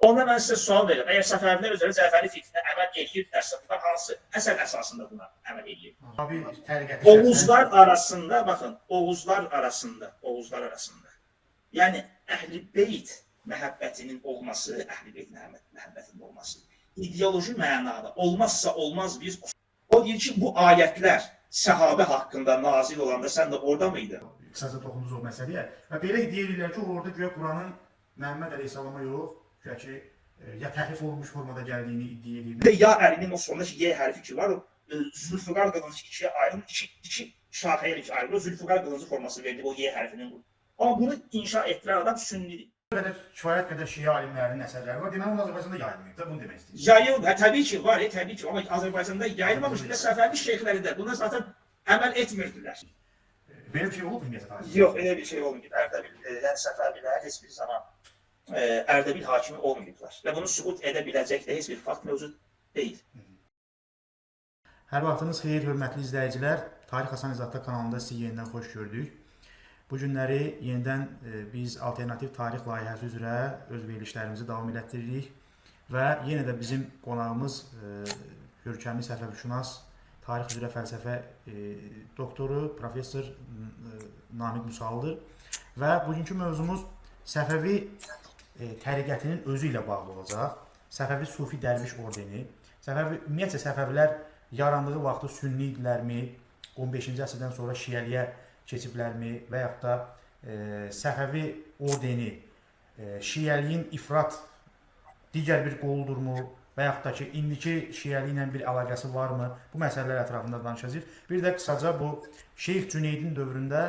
Onda mən sizə sual verirəm. Əgər Səfəvilər üzrə Cəfəri fiqhinə əməl edirlərsə, bunlar hansı əsər əsasında buna əməl edir? Abi təriqəti Oğuzlar arasında, baxın, Oğuzlar arasında, Oğuzlar arasında. Yəni Əhl-i Beyt məhəbbətinin olması, Əhl-i Beyt məhəbbətinin olması ideoloji mənada olmazsa olmaz bir. O deyir ki, bu ayətlər səhabə haqqında nazil olanda sən də orada mıydın? Qısaca toxundunuz o məsələyə. Və belə deyirlər ki, orada güya Quranın Məhəmməd əleyhissalama yox, güya ki, ya təhrif olunmuş formada gəldiyini iddia edirlər. Bir də ya əlinin o sondakı Y hərfi ki var, o Zülfüqar qılıncı ikiyə ayrılır, iki şaxəyə iki ayrılır. Zülfüqar qılıncı forması verdi o Y hərfinin. Amma bunu inşa etdirən adam sünnidir. Qədər kifayət qədər şiə alimlərinin əsərləri var. Deməli, onlar Azərbaycanda yayılmayıb da, bunu demək istəyirəm. Yayıl, hə, təbii ki var, təbii ki, amma Azərbaycanda yayılmamış, bir də Səfəvi şeyxləri də buna zaten əməl etmirdilər. Belə bir şey olub ümumiyyətlə tarixdə? Yox, elə bir şey olmayıb. Ərdəbil, yəni Səfəvilər heç bir zaman Ərdəbil hakimi olmayıblar və bunu sübut edə biləcək də heç bir fakt mövcud deyil. Hər vaxtınız xeyir, hörmətli izləyicilər. Tarix Hasan İzadda kanalında sizi yenidən xoş gördük. Bu günləri yenidən biz alternativ tarix layihəsi üzrə öz verilişlərimizi davam elətdiririk və yenə də bizim qonağımız görkəmli səfəvişünas, tarix üzrə fəlsəfə doktoru, professor Namiq Musalıdır və bugünkü mövzumuz Səfəvi təriqətinin özü ilə bağlı olacaq. Səfəvi Sufi Dərviş Ordeni. Səfəvi, ümumiyyətcə Səfəvilər yarandığı vaxtı sünni idilərmi, 15-ci əsrdən sonra şiəliyə keçiblərmi və yaxud da Səfəvi ordeni şiəliyin ifrat digər bir qoludurmu və yaxud da ki, indiki şiəliklə bir əlaqəsi varmı? Bu məsələlər ətrafında danışacağıq. Bir də qısaca bu Şeyx Cüneydin dövründə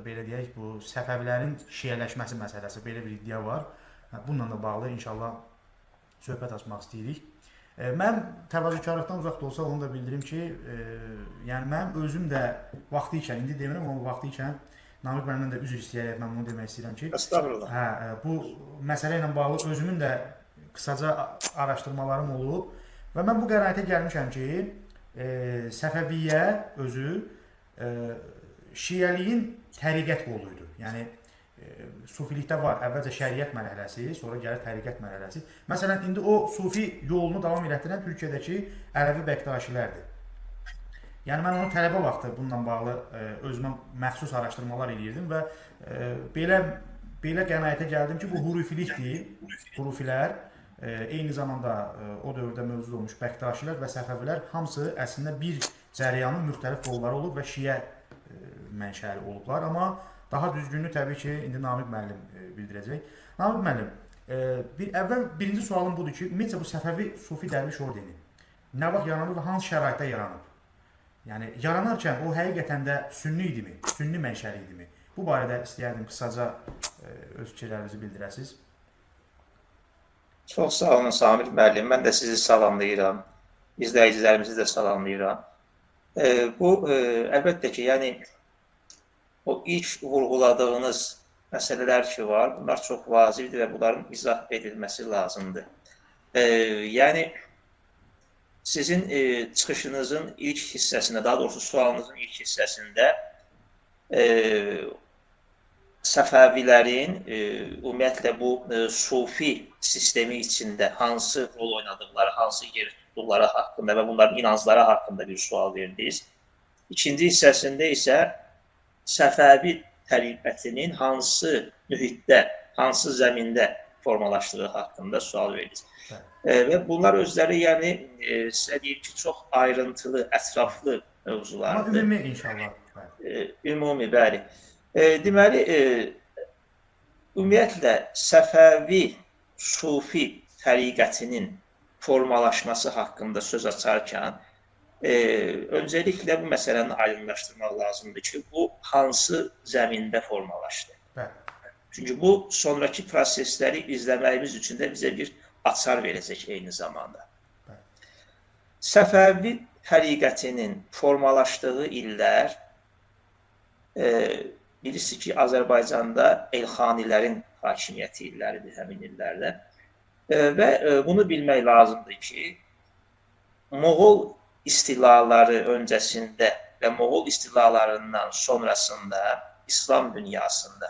belə deyək, bu Səfəvilərin şiələşməsi məsələsi, belə bir iddia var. Bununla da bağlı inşallah söhbət açmaq istəyirik. Mən təvazökarlıqdan uzaq da olsa onu da bildirim ki, yəni mənim özüm də vaxtı ikən, indi demirəm, amma vaxtı ikən Namiq müəllimdən də üzr istəyərək mən bunu demək istəyirəm ki, Estağfurullah. Hə, bu məsələ ilə bağlı özümün də qısaca araşdırmalarım olub və mən bu qənaətə gəlmişəm ki, Səfəviyyə özü şiəliyin təriqət qolu idi. Yəni sufilikdə var əvvəlcə şəriət mərhələsi, sonra gəlir təriqət mərhələsi. Məsələn, indi o sufi yolunu davam elətdirən Türkiyədəki Ələvi Bəqdaşilərdir. Yəni mən onu tələbə vaxtı bununla bağlı özümə məxsus araşdırmalar eləyirdim və belə qənaətə gəldim ki, bu hurufilikdir. Hurufilər eyni zamanda o dövrdə mövcud olmuş Bəqdaşilər və Səfəvilər hamısı əslində bir cərəyanın müxtəlif qolları olub və şiə mənşəli olublar. Amma daha düzgününü təbii ki, indi Namiq müəllim bildirəcək. Namiq müəllim, əvvəl birinci sualım budur ki, ümumiyyətcə bu Səfəvi Sufi Dərviş Ordeni nə vaxt yaranıb və hansı şəraitdə yaranıb? Yəni yaranarkən o həqiqətən də sünni idimi? Sünni mənşəli idimi? Bu barədə istəyərdim qısaca öz fikirlərinizi bildirəsiniz. Çox sağ olun Samir müəllim. Mən də sizi salamlayıram. İzləyicilərimizi də salamlayıram. Bu əlbəttə ki, yəni o ilk vurğuladığınız məsələlər ki var, bunlar çox vacibdir və bunların izah edilməsi lazımdır. Yəni sizin çıxışınızın ilk hissəsində, daha doğrusu sualınızın ilk hissəsində Səfəvilərin ümumiyyətlə bu sufi sistemi içində hansı rol oynadıqları, hansı yer tutduqları haqqında və bunların inancları haqqında bir sual verdiniz. İkinci hissəsində isə Səfəvi təriqətinin hansı mühitdə, hansı zəmində formalaşdığı haqqında sual verdiniz. Və bunlar özləri, yəni sizə deyim ki, çox ayrıntılı, ətraflı mövzulardır. Amma ümumi inşallah. Ümumi, bəli. Deməli, ümumiyyətlə Səfəvi Sufi təriqətinin formalaşması haqqında söz açarkən, öncəliklə bu məsələni aydınlaşdırmaq lazımdır ki, bu hansı zəmində formalaşdı. Bəli. Çünki bu sonraki prosesləri izləməyimiz üçün də bizə bir açar verəcək eyni zamanda. Bəli. Səfəvi təriqətinin formalaşdığı illər, bilirsiniz ki, Azərbaycanda Elxanilərin hakimiyyəti illəridir həmin illərdə. Və bunu bilmək lazımdır ki, Moğol istilaları öncəsində və Moğol istilalarından sonrasında İslam dünyasında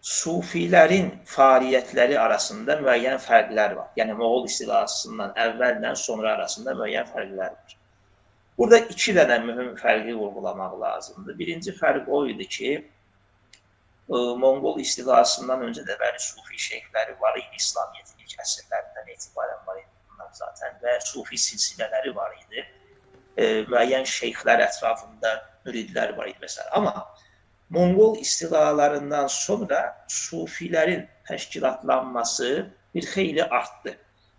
Sufilərin fəaliyyətləri arasında müəyyən fərqlər var. Yəni Moğol istilasından əvvəllə sonra arasında müəyyən fərqlər var. Burada iki dənə mühüm fərqi vurğulamaq lazımdır. Birinci fərq o idi ki, Monqol istilasından öncə də bəli sufi şeyxləri var idi, İslamiyyətin ilk əsrlərindən etibarən var idi bunlar zaten və sufi silsilələri var idi. Müəyyən şeyxlər ətrafında müridlər var idi məsələn. Amma Monqol istilalarından sonra sufilərin təşkilatlanması bir xeyli artdı.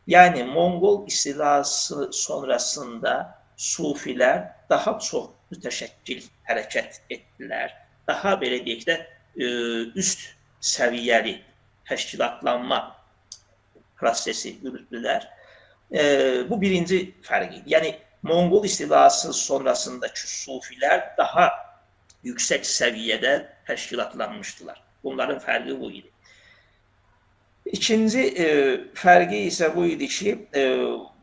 Yəni Monqol istilası sonrasında sufilər daha çox mütəşəkkil hərəkət etdilər. Daha belə deyək də üst səviyyəli təşkilatlanma prosesi yürütdülər. Bu birinci fərqi. Yəni Monqol istilası sonrasındakı sufilər daha yüksək səviyyədə təşkilatlanmışdılar. Bunların fərqi bu idi. İkinci fərqi isə bu idi ki,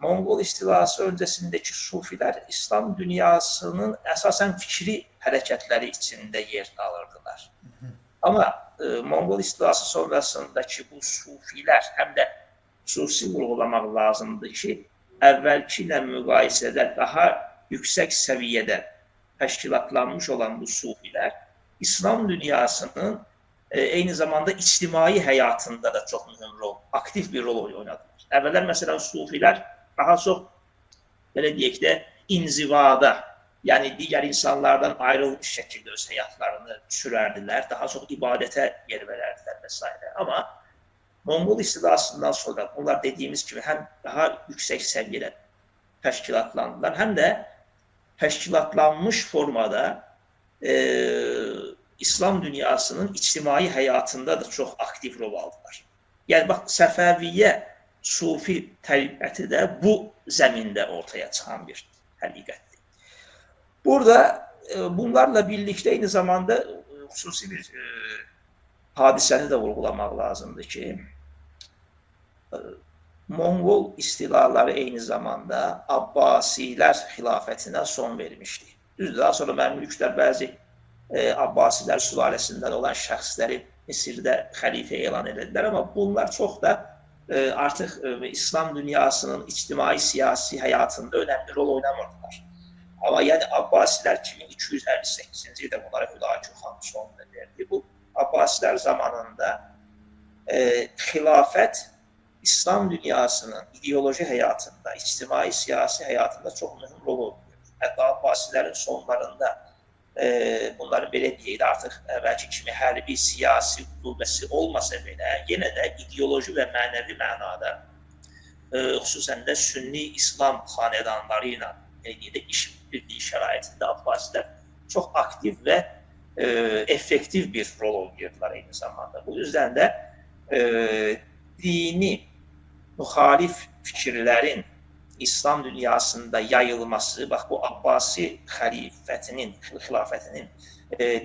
Monqol istilası öncəsindəki sufilər İslam dünyasının əsasən fikri hərəkətləri içində yer alırdılar. Amma Monqol istilası sonrasındakı bu sufilər həm də xüsusi vurğulamaq lazımdır ki, əvvəlki ilə müqayisədə daha yüksək səviyyədə təşkilatlanmış olan bu sufilər İslam dünyasının eyni zamanda ictimai həyatında da çox mühüm rol, aktiv bir rol oynadılar. Əvvəllər məsələn sufilər daha çox belə deyək də inzivada, yəni digər insanlardan ayrılmış şəkildə öz həyatlarını sürərdilər, daha çox ibadətə yer verərdilər və s. Amma Monqol istilasından sonra bunlar dediyimiz kimi həm daha yüksək səviyyədə təşkilatlandılar, həm də təşkilatlanmış formada İslam dünyasının ictimai həyatında da çox aktiv rol aldılar. Yəni bax, Səfəviyyə sufi təriqəti də bu zəmində ortaya çıxan bir təriqətdir. Burada bunlarla birlikdə eyni zamanda xüsusi bir hadisəni də vurğulamaq lazımdır ki, Monqol istilaları eyni zamanda Abbasilər xilafətinə son vermişdi. Düzdür, daha sonra Məmlüklər bəzi Abbasilər sülaləsindən olan şəxsləri Misirdə xəlifə elan edildilər, amma bunlar çox da artıq İslam dünyasının ictimai siyasi həyatında önəmli rol oynamırdılar. Amma yəni Abbasilər 2258-ci ildə bunlara Hülakü xan son verdi. Bu Abbasilər zamanında xilafət İslam dünyasının ideoloji həyatında, ictimai siyasi həyatında çox mühüm rol oynayır. Hətta Abbasilərin sonlarında bunların belə deyək də artıq əvvəlki kimi hərbi, siyasi qüvvəsi olmasa belə, yenə də ideoloji və mənəvi mənada xüsusən də Sünni İslam xanədanları ilə iş birliyi şəraitində Abbasilər çox aktiv və effektiv bir rol oynayırdılar eyni zamanda. Bu yüzden də dini müxalif fikirlərin İslam dünyasında yayılması, bax bu Abbasi xəlifətinin, xilafətinin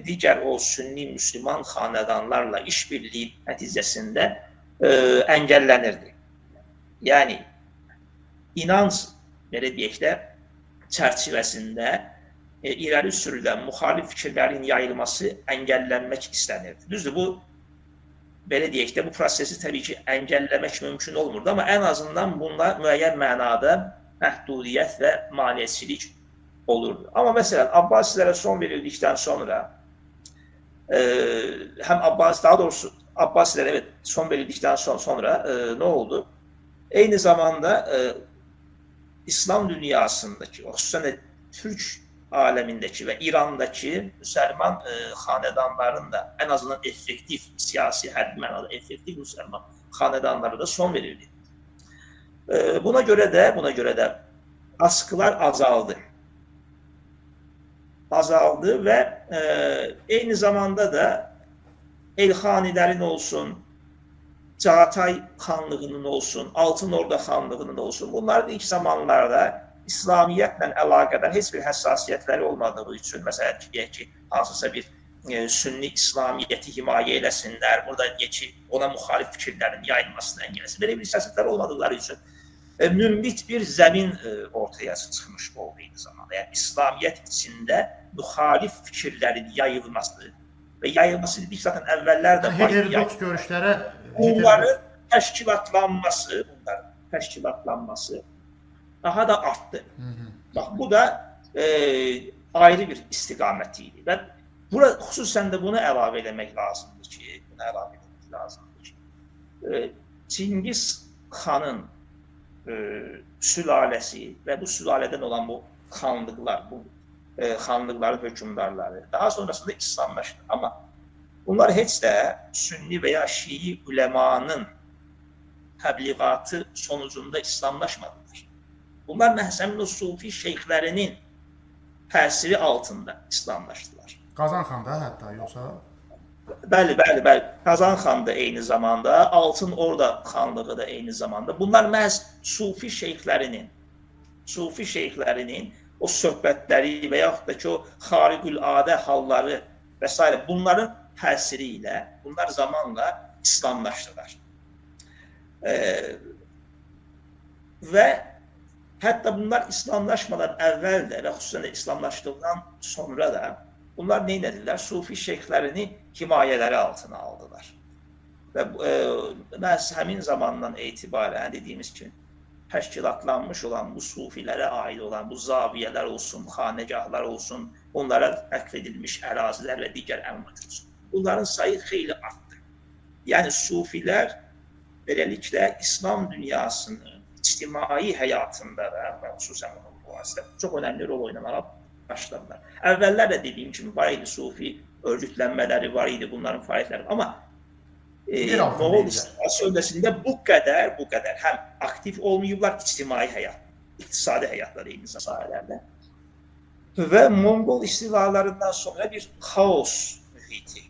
digər o sünni müsəlman xanədanlarla işbirliyi nəticəsində əngəllənirdi. Yəni inanc, belə deyək də, çərçivəsində irəli sürülən müxalif fikirlərin yayılması əngəllənmək istənirdi. Düzdür, bu belə deyək də, bu prosesi təbii ki, əngəlləmək mümkün olmurdu, amma ən azından bunda müəyyən mənada məhdudiyyət və maneəçilik olurdu. Amma məsələn, Abbasilərə son verildikdən sonra, həm Abbas, daha doğrusu Abbasilərə evet, son verildikdən sonra nə oldu? Eyni zamanda İslam dünyasındakı, xüsusən də Türk aləmindəki və İrandakı müsəlman xanədanların da ən azından effektiv, siyasi, hərbi mənada effektiv müsəlman xanədanlara da son verildi. Buna görə də baskılar azaldı. Azaldı və eyni zamanda da Elxanilərin olsun, Çağatay xanlığının olsun, Altın Orda xanlığının olsun, bunların ilk zamanlarda İslamiyyətlə əlaqədar heç bir həssasiyyətləri olmadığı üçün, məsələn, deyək ki, hansısa bir sünni İslamiyyəti himayə eləsinlər, burada deyək ki, ona müxalif fikirlərin yayılmasını əngəlləsin, belə bir siyasətlər olmadıqları üçün münbit bir zəmin ortaya çıxmış oldu eyni zamanda. Yəni, İslamiyyət içində müxalif fikirlərin yayılması Və yayılması dedik zaten əvvəllər də var. Heterodoks görüşlərə bunların təşkilatlanması daha da artdı. Bax, bu da ayrı bir istiqamət idi. Və bura xüsusən də bunu əlavə eləmək lazımdır ki, Çingiz xanın sülaləsi və bu sülalədən olan bu xanlıqlar, bu xanlıqların hökmdarları daha sonrasında İslamlaşdı. Amma bunlar heç də sünni və ya şii üləmanın təbliğatı sonucunda İslamlaşmadılar. Bunlar məhz həmin o sufi şeyxlərinin təsiri altında İslamlaşdılar. Qazan xan da hətta yoxsa? Bəli, bəli, bəli. Qazan xan da eyni zamanda, Altın Orda xanlığı da eyni zamanda. Bunlar məhz sufi şeyxlərinin o söhbətləri və yaxud da ki, o xariqül-adə halları və s. bunların təsiri ilə bunlar zamanla İslamlaşdılar. Və hətta bunlar İslamlaşmadan əvvəl də və xüsusən də İslamlaşdıqdan sonra da bunlar nə etdilər? Sufi şeyxlərini himayələri altına aldılar. Və məhz həmin zamandan etibarən dediyimiz kimi təşkilatlanmış olan bu sufilərə aid olan bu zaviyələr olsun, xanəgahlar olsun, onlara vəqf edilmiş ərazilər və digər əmlak olsun. Bunların sayı xeyli artdı. Yəni sufilər beləliklə İslam dünyasının ictimai həyatında da və xüsusən bu vasitə çox önəmli rol oynamağa başladılar. Əvvəllər də dediyim kimi var idi sufi örgütlənmələri, var idi bunların fəaliyyətləri, amma Moğol istilası öncəsində bu qədər həm aktiv olmayıblar ictimai həyat, iqtisadi həyatlar eyni sahələrdə. Və Monqol istilalarından sonra bir xaos mühiti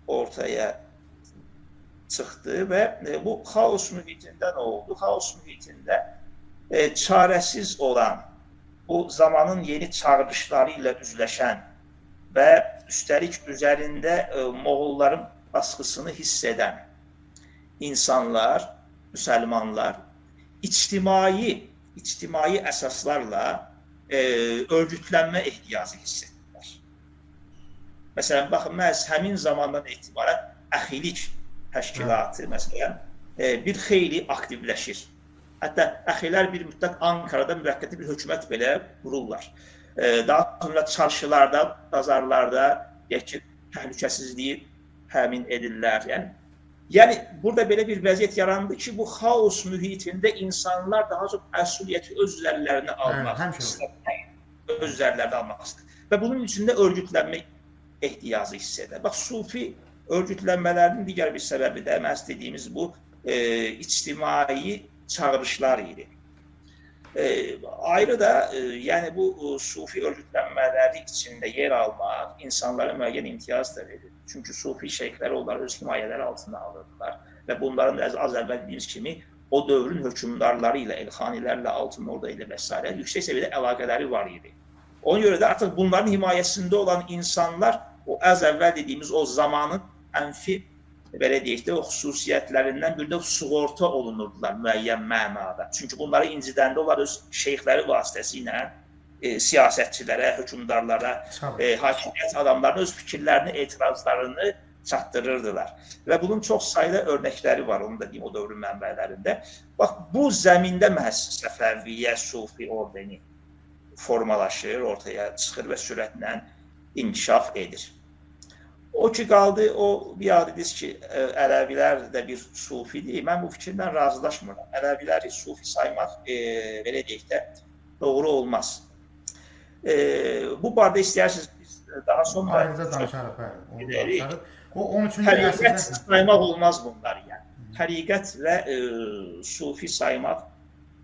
ortaya çıxdı və bu xaos mühitində nə oldu? Xaos mühitində çarəsiz olan, bu zamanın yeni çağırışları ilə üzləşən və üstəlik üzərində Moğolların baskısını hiss edən insanlar, müsəlmanlar ictimai əsaslarla örgütlənmə ehtiyacı hiss etdilər. Məsələn, baxın, məhz həmin zamandan etibarən əxilik təşkilatı məsələn, bir xeyli aktivləşir. Hətta əxilər bir müddət Ankarada müvəqqəti bir hökumət belə qururlar. Daha sonra çarşılarda, bazarlarda deyək ki, təhlükəsizliyi təmin edirlər. Yəni burada belə bir vəziyyət yarandı ki, bu xaos mühitində insanlar daha çox məsuliyyəti öz üzərlərinə almaq istəyir. Öz üzərlərinə almaq istəyir. Və bunun üçün də örgütlənmə ehtiyacı hiss edir. Bax, sufi örgütlənmələrinin digər bir səbəbi də məhz dediyimiz bu ictimai çağırışlar idi. Ayrı da, yəni bu sufi örgütlənmələri içində yer almaq insanlara müəyyən imtiyaz da verir. Çünki sufi şeyxləri onları öz himayələri altına alırdılar və bunların da az əvvəl dediyimiz kimi o dövrün hökmdarları ilə, Elxanilərlə, Altın Orda ilə və s. yüksək səviyyədə əlaqələri var idi. Ona görə də artıq bunların himayəsində olan insanlar o az əvvəl dediyimiz o zamanın mənfi, belə deyək də, o xüsusiyyətlərindən bir növ sığorta olunurdular müəyyən mənada. Çünki bunları incidəndə onlar öz şeyxləri vasitəsilə siyasətçilərə, hökmdarlara, hakimiyyət adamlarına öz fikirlərini, etirazlarını çatdırırdılar. Və bunun çox sayda örnəkləri var, onu da deyim o dövrün mənbələrində. Bax, bu zəmində məhz Səfəviyyə Sufi ordeni formalaşır, ortaya çıxır və sürətlə inkişaf edir. O ki qaldı, o bir ad dediniz ki, Ələvilər də bir sufidir. Mən bu fikirdən razılaşmıram. Ələviləri sufi saymaq, belə deyək də, doğru olmaz. Bu barədə istəyirsiniz, biz daha sonra ayrıca danışarıq, bəli. Onu danışarıq. O 13-cü əsrdə saymaq olmaz bunları, yəni. Təriqət və sufi saymaq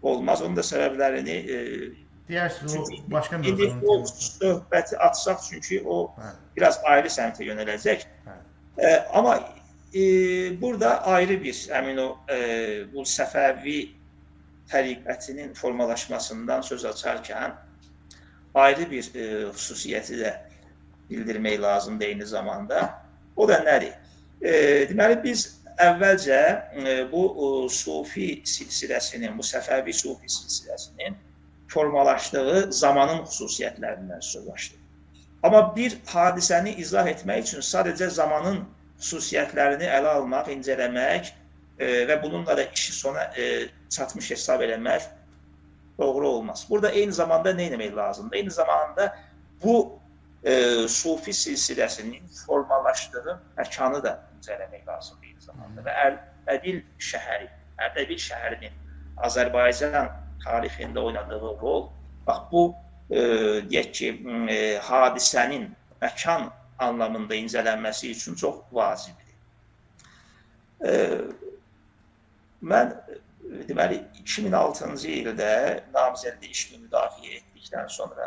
olmaz. Onun da səbəblərini deyərsiniz, o başqa mövzunun o söhbəti açsaq, çünki o biraz ayrı səmtə yönələcək. Amma burada ayrı bir, həmin o bu Səfəvi təriqətinin formalaşmasından söz açarkən ayrı bir xüsusiyyəti də bildirmək lazımdır eyni zamanda. O da nədir? Deməli, biz əvvəlcə bu sufi silsiləsinin, bu Səfəvi sufi silsiləsinin formalaşdığı zamanın xüsusiyyətlərindən söz açdıq. Amma bir hadisəni izah etmək üçün sadəcə zamanın xüsusiyyətlərini ələ almaq, incələmək və bununla da işi sona çatmış hesab eləmək doğru olmaz. Burada eyni zamanda nə etmək lazımdır? Eyni zamanda bu sufi silsiləsinin formalaşdığı məkanı da incələmək lazımdır eyni zamanda. Və Ərdəbil şəhəri, Ərdəbil şəhərinin Azərbaycan tarixində oynadığı rol, bax bu, deyək ki, hadisənin məkan anlamında incələnməsi üçün çox vacibdir. Mən deməli 2006-cı ildə namizədlik işini müdafiə etdikdən sonra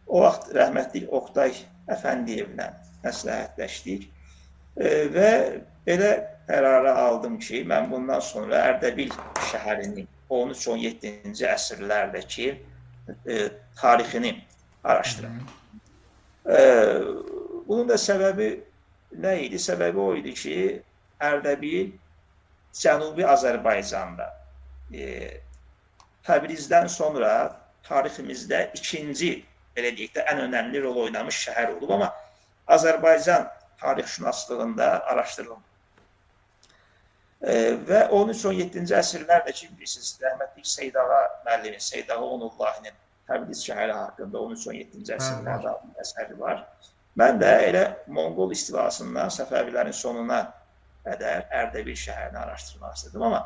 o vaxt rəhmətli Oqtay Əfəndiyevlə məsləhətləşdik və belə qərara aldım ki, mən bundan sonra Ərdəbil şəhərinin 13-17-ci əsrlərdəki tarixini araşdırım. Bunun da səbəbi nə idi? Səbəbi o idi ki, Ərdəbil Cənubi Azərbaycanda Təbrizdən sonra tariximizdə ikinci, belə deyək də, ən önəmli rol oynamış şəhər olub, amma Azərbaycan tarixşünaslığında araşdırılmır. Və 13-17-ci əsrlərdə ki, bilirsiniz, rəhmətli Seyid Ağa müəllimin, Seyid Ağa Onullahinin Təbriz şəhəri haqqında 13-17-ci əsrlərdə əsəri var. Mən də elə Monqol istilasından Səfəvilərin sonuna qədər Ərdəbil şəhərini araşdırmaq istədim, amma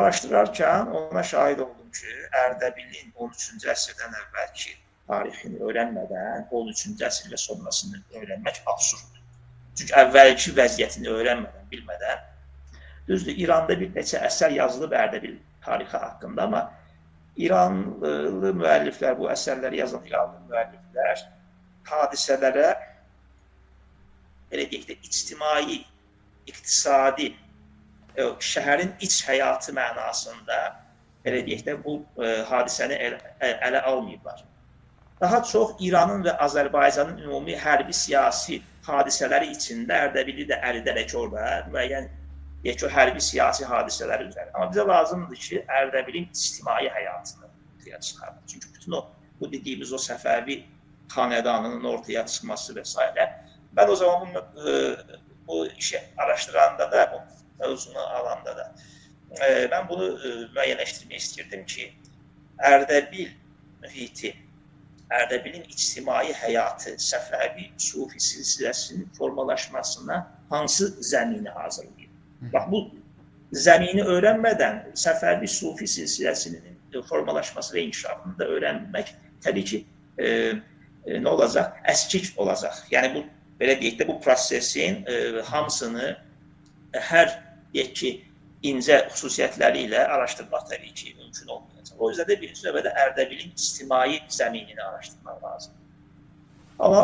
araşdırarkən ona şahid oldum ki, Ərdəbilin 13-cü əsrdən əvvəlki tarixini öyrənmədən 13-cü əsr və sonrasını öyrənmək absurddur. Çünki əvvəlki vəziyyətini öyrənmədən, bilmədən, düzdür, İranda bir neçə əsər yazılıb Ərdəbil tarixi haqqında, amma İranlı müəlliflər, bu əsərləri yazan İranlı müəlliflər hadisələrə, belə deyək də, ictimai, iqtisadi, şəhərin iç həyatı mənasında, belə deyək də, bu hadisəni ələ almayıblar. Daha çox İranın və Azərbaycanın ümumi hərbi siyasi hadisələri içində Ərdəbili də əridərək orada müəyyən, deyək ki, hərbi siyasi hadisələri üzərində. Amma bizə lazımdır ki, Ərdəbilin ictimai həyatını ortaya çıxarmaq. Çünki bütün o, bu dediyimiz o Səfəvi xanədanının ortaya çıxması və s. Mən o zaman bu işi araşdıranda da, bu mövzunu alanda da, mən bunu müəyyənləşdirmək istəyirdim ki, Ərdəbil mühiti, Ərdəbilin ictimai həyatı, Səfəvi sufi silsiləsinin formalaşmasına hansı zəmini hazırlayır? Bax, bu zəmini öyrənmədən Səfəvi sufi silsiləsinin formalaşması və inkişafını da öyrənmək təbii ki, nə olacaq? Əskik olacaq. Yəni, bu, belə deyək də, bu prosesin hamısını hər, deyək ki, incə xüsusiyyətləri ilə araşdırmaq təbii ki, mümkün olmayacaq. O yüzden də birinci növbədə Ərdəbilin ictimai zəminini araşdırmaq lazımdır. Amma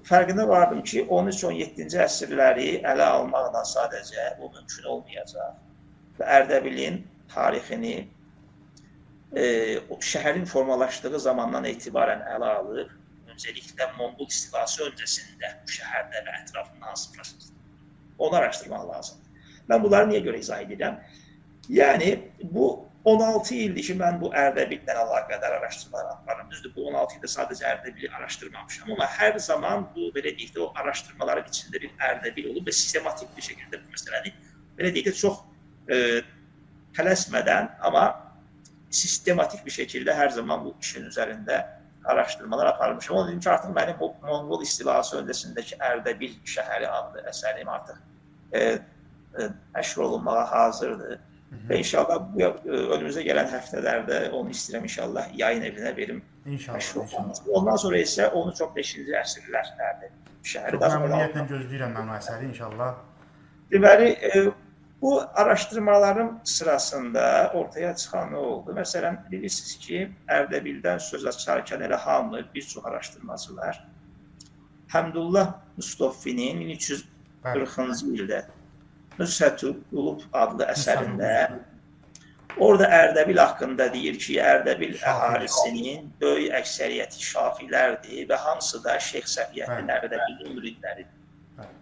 fərqinə vardım ki, 13-17-ci əsrləri ələ almaqla sadəcə bu mümkün olmayacaq. Və Ərdəbilin tarixini o şəhərin formalaşdığı zamandan etibarən ələ alıb, öncəliklə Monqol istilası öncəsində bu şəhərdə və ətrafında hansı proses, onu araşdırmaq lazımdır. Mən bunları niyə görə izah edirəm? Yəni, bu 16 ildir ki, mən bu Ərdəbillə əlaqədar araşdırmalar aparıram. Düzdür, bu 16 ildə sadəcə Ərdəbili araşdırmamışam, amma hər zaman bu, belə deyək də, o araşdırmaların içində bir Ərdəbil olub və sistematik bir şəkildə bu məsələni, belə deyək də, çox tələsmədən, amma sistematik bir şəkildə hər zaman bu işin üzərində araşdırmalar aparmışam. Onu dedim ki, artıq mənim bu Monqol istilası öncəsindəki Ərdəbil şəhəri adlı əsərim artıq nəşr olunmağa hazırdır. Və inşallah bu önümüzə gələn həftələrdə onu istəyirəm inşallah yayın evinə verim. İnşallah. Ondan sonra isə 13-15-ci əsrlər Ərdəbil şəhəri. Çox məmnuniyyətlə gözləyirəm mən o əsəri inşallah. Deməli, bu araşdırmalarım sırasında ortaya çıxan nə oldu? Məsələn, bilirsiniz ki, Ərdəbildən söz açarkən elə hamı, bir çox araşdırmacılar Həmdullah Mustafinin 1340-cı ildə Nüzhətül Qulub adlı əsərində orada Ərdəbil haqqında deyir ki, Ərdəbil əhalisinin böyük əksəriyyəti şafilərdir və hamısı da Şeyx Səfiyyəddin Ərdəbilin müridləridir.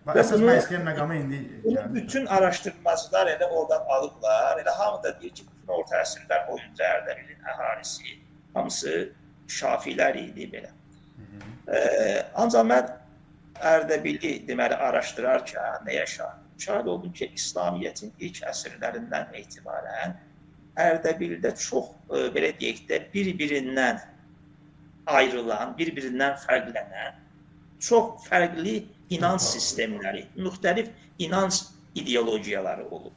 Və əsas mən istəyən məqamı indi bunu bütün araşdırmacılar elə oradan alıblar. Elə hamı da deyir ki, bütün orta əsrlər boyunca Ərdəbilin əhalisi hamısı şafilər idi belə. Ancaq mən Ərdəbili deməli araşdırarkən nəyə şahid? Şahid oldum ki, İslamiyyətin ilk əsrlərindən etibarən Ərdəbildə çox belə deyək də bir-birindən ayrılan, bir-birindən fərqlənən çox fərqli inanc sistemləri, müxtəlif inanc ideologiyaları olub.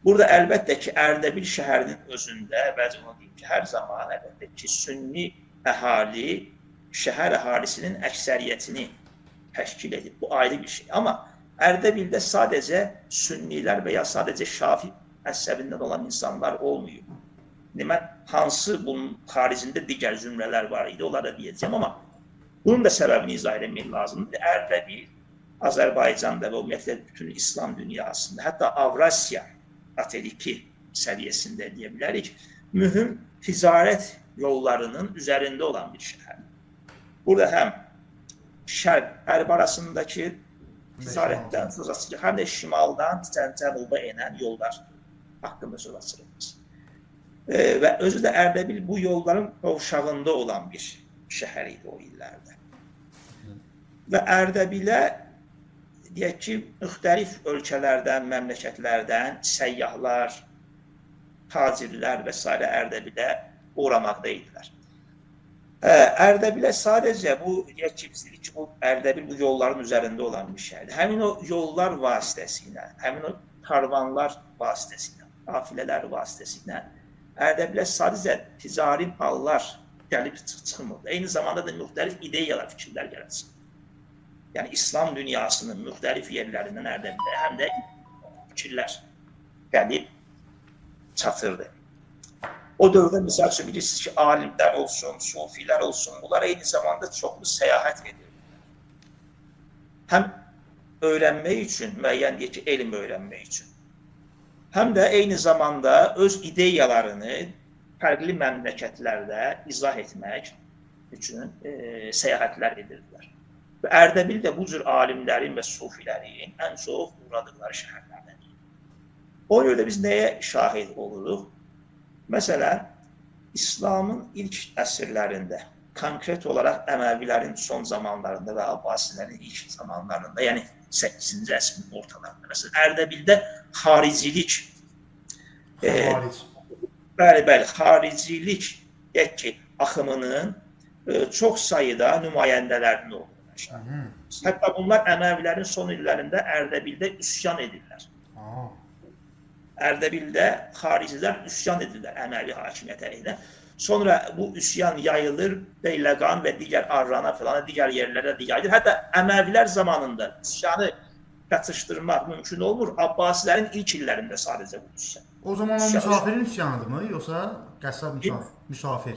Burada əlbəttə ki, Ərdəbil şəhərinin özündə, bəzi onu deyim ki, hər zaman əlbəttə ki, sünni əhali şəhər əhalisinin əksəriyyətini təşkil edib. Bu ayrı bir şey. Amma Ərdəbildə sadəcə sünnilər və ya sadəcə şafi məzhəbindən olan insanlar olmayıb. İndi mən hansı bunun xaricində digər zümrələr var idi, onlara deyəcəm, amma bunun da səbəbini izah etmək lazımdır. Ərdəbil Azərbaycanda və ümumiyyətlə bütün İslam dünyasında, hətta Avrasiya materiki səviyyəsində deyə bilərik, mühüm ticarət yollarının üzərində olan bir şəhər. Burada həm şərq-qərb arasındakı ticarətdən söz açılır, həm də şimaldan cənuba enən yollar haqqında söz açılır. Və özü də Ərdəbil bu yolların qovşağında olan bir şəhər idi o illərdə. Və Ərdəbilə deyək ki, müxtəlif ölkələrdən, məmləkətlərdən səyyahlar, tacirlər və s. Ərdəbilə uğramaqda idilər. Ərdəbilə sadəcə bu, deyək ki, biz dedik ki, bu Ərdəbil bu yolların üzərində olan bir şəhərdir. Həmin o yollar vasitəsilə, həmin o karvanlar vasitəsilə, qafilələr vasitəsilə Ərdəbilə sadəcə ticari mallar gəlib çıxmırdı. Eyni zamanda da müxtəlif ideyalar, fikirlər gəlib çıxırdı. Yəni İslam dünyasının müxtəlif yerlərindən Ərdəbilə həm də fikirlər gəlib çatırdı. O dövrdə misal üçün bilirsiniz ki, alimlər olsun, sufilər olsun, bunlar eyni zamanda çoxlu səyahət edirdilər. Həm öyrənmək üçün, müəyyən deyək ki, elm öyrənmək üçün, həm də eyni zamanda öz ideyalarını fərqli məmləkətlərdə izah etmək üçün səyahətlər edirdilər. Və Ərdəbil də bu cür alimlərin və sufilərin ən çox uğradıqları şəhərlərdən idi. Ona görə də biz nəyə şahid oluruq? Məsələn, İslamın ilk əsrlərində, konkret olaraq Əməvilərin son zamanlarında və Abbasilərin ilk zamanlarında, yəni 8-ci əsrin ortalarında, məsələn, Ərdəbildə xaricilik, bəli, xaricilik deyək ki, axımının çox sayıda nümayəndələrinin olduğunu. Hətta bunlar Əməvilərin son illərində Ərdəbildə üsyan edirlər. Ərdəbildə xaricilər üsyan edirlər Əməvi hakimiyyət əleyhinə. Sonra bu üsyan yayılır Beyləqan və digər Arrana falan, digər yerlərə də yayılır. Hətta Əməvilər zamanında üsyanı qatışdırmaq mümkün olmur. Abbasilərin ilk illərində sadəcə bu üsyan. O zaman o müsafirin üsyanıdırmı, yoxsa qəssab müsafir?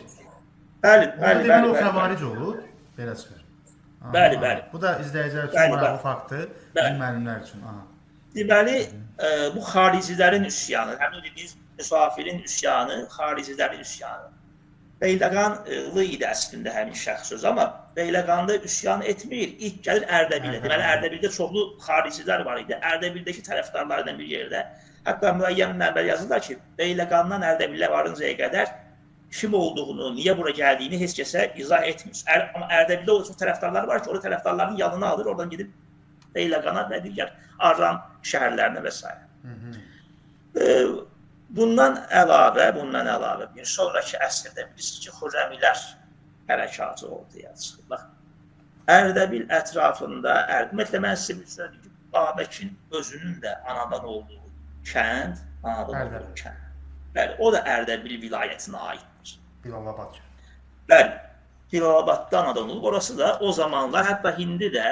Bəli, bəli, bəli. O xəvaric olur, belə çıxır. Bəli, bəli. Bu da izləyicilər üçün maraqlı faktdır, müəllimlər üçün. Deməli, bu xaricilərin üsyanı, həmin o dediyiniz müsafirin üsyanı, xaricilərin üsyanı. Beyləqanlı idi əslində həmin şəxs sözü, amma Beyləqanda üsyan etmir, ilk gəlir Ərdəbilə. Deməli, Ərdəbildə çoxlu xaricilər var idi. Ərdəbildəki tərəfdarlarla bir yerdə. Hətta müəyyən mənbə yazırlar ki, Beyləqandan Ərdəbilə varıncaya qədər kim olduğunu, niyə bura gəldiyini heç kəsə izah etmir. Amma Ərdəbildə o çox tərəfdarlar var ki, orada tərəfdarlarının yanına alır, oradan gedib Beyləqana və digər Arran şəhərlərinə və s. Bundan əlavə, bir sonraki əsrdə bilirsiniz ki, Xürrəmilər hərəkatı ortaya çıxır. Bax, Ərdəbil ətrafında, ümumiyyətlə mən sizə bir söyləyim ki, Babəkin özünün də anadan olduğu kənd, Bəli, o da Ərdəbil vilayətinə aiddir. Bilalabad. Bəli, Bilalabadda anadan olub. Orası da o zamanlar, hətta hindi də,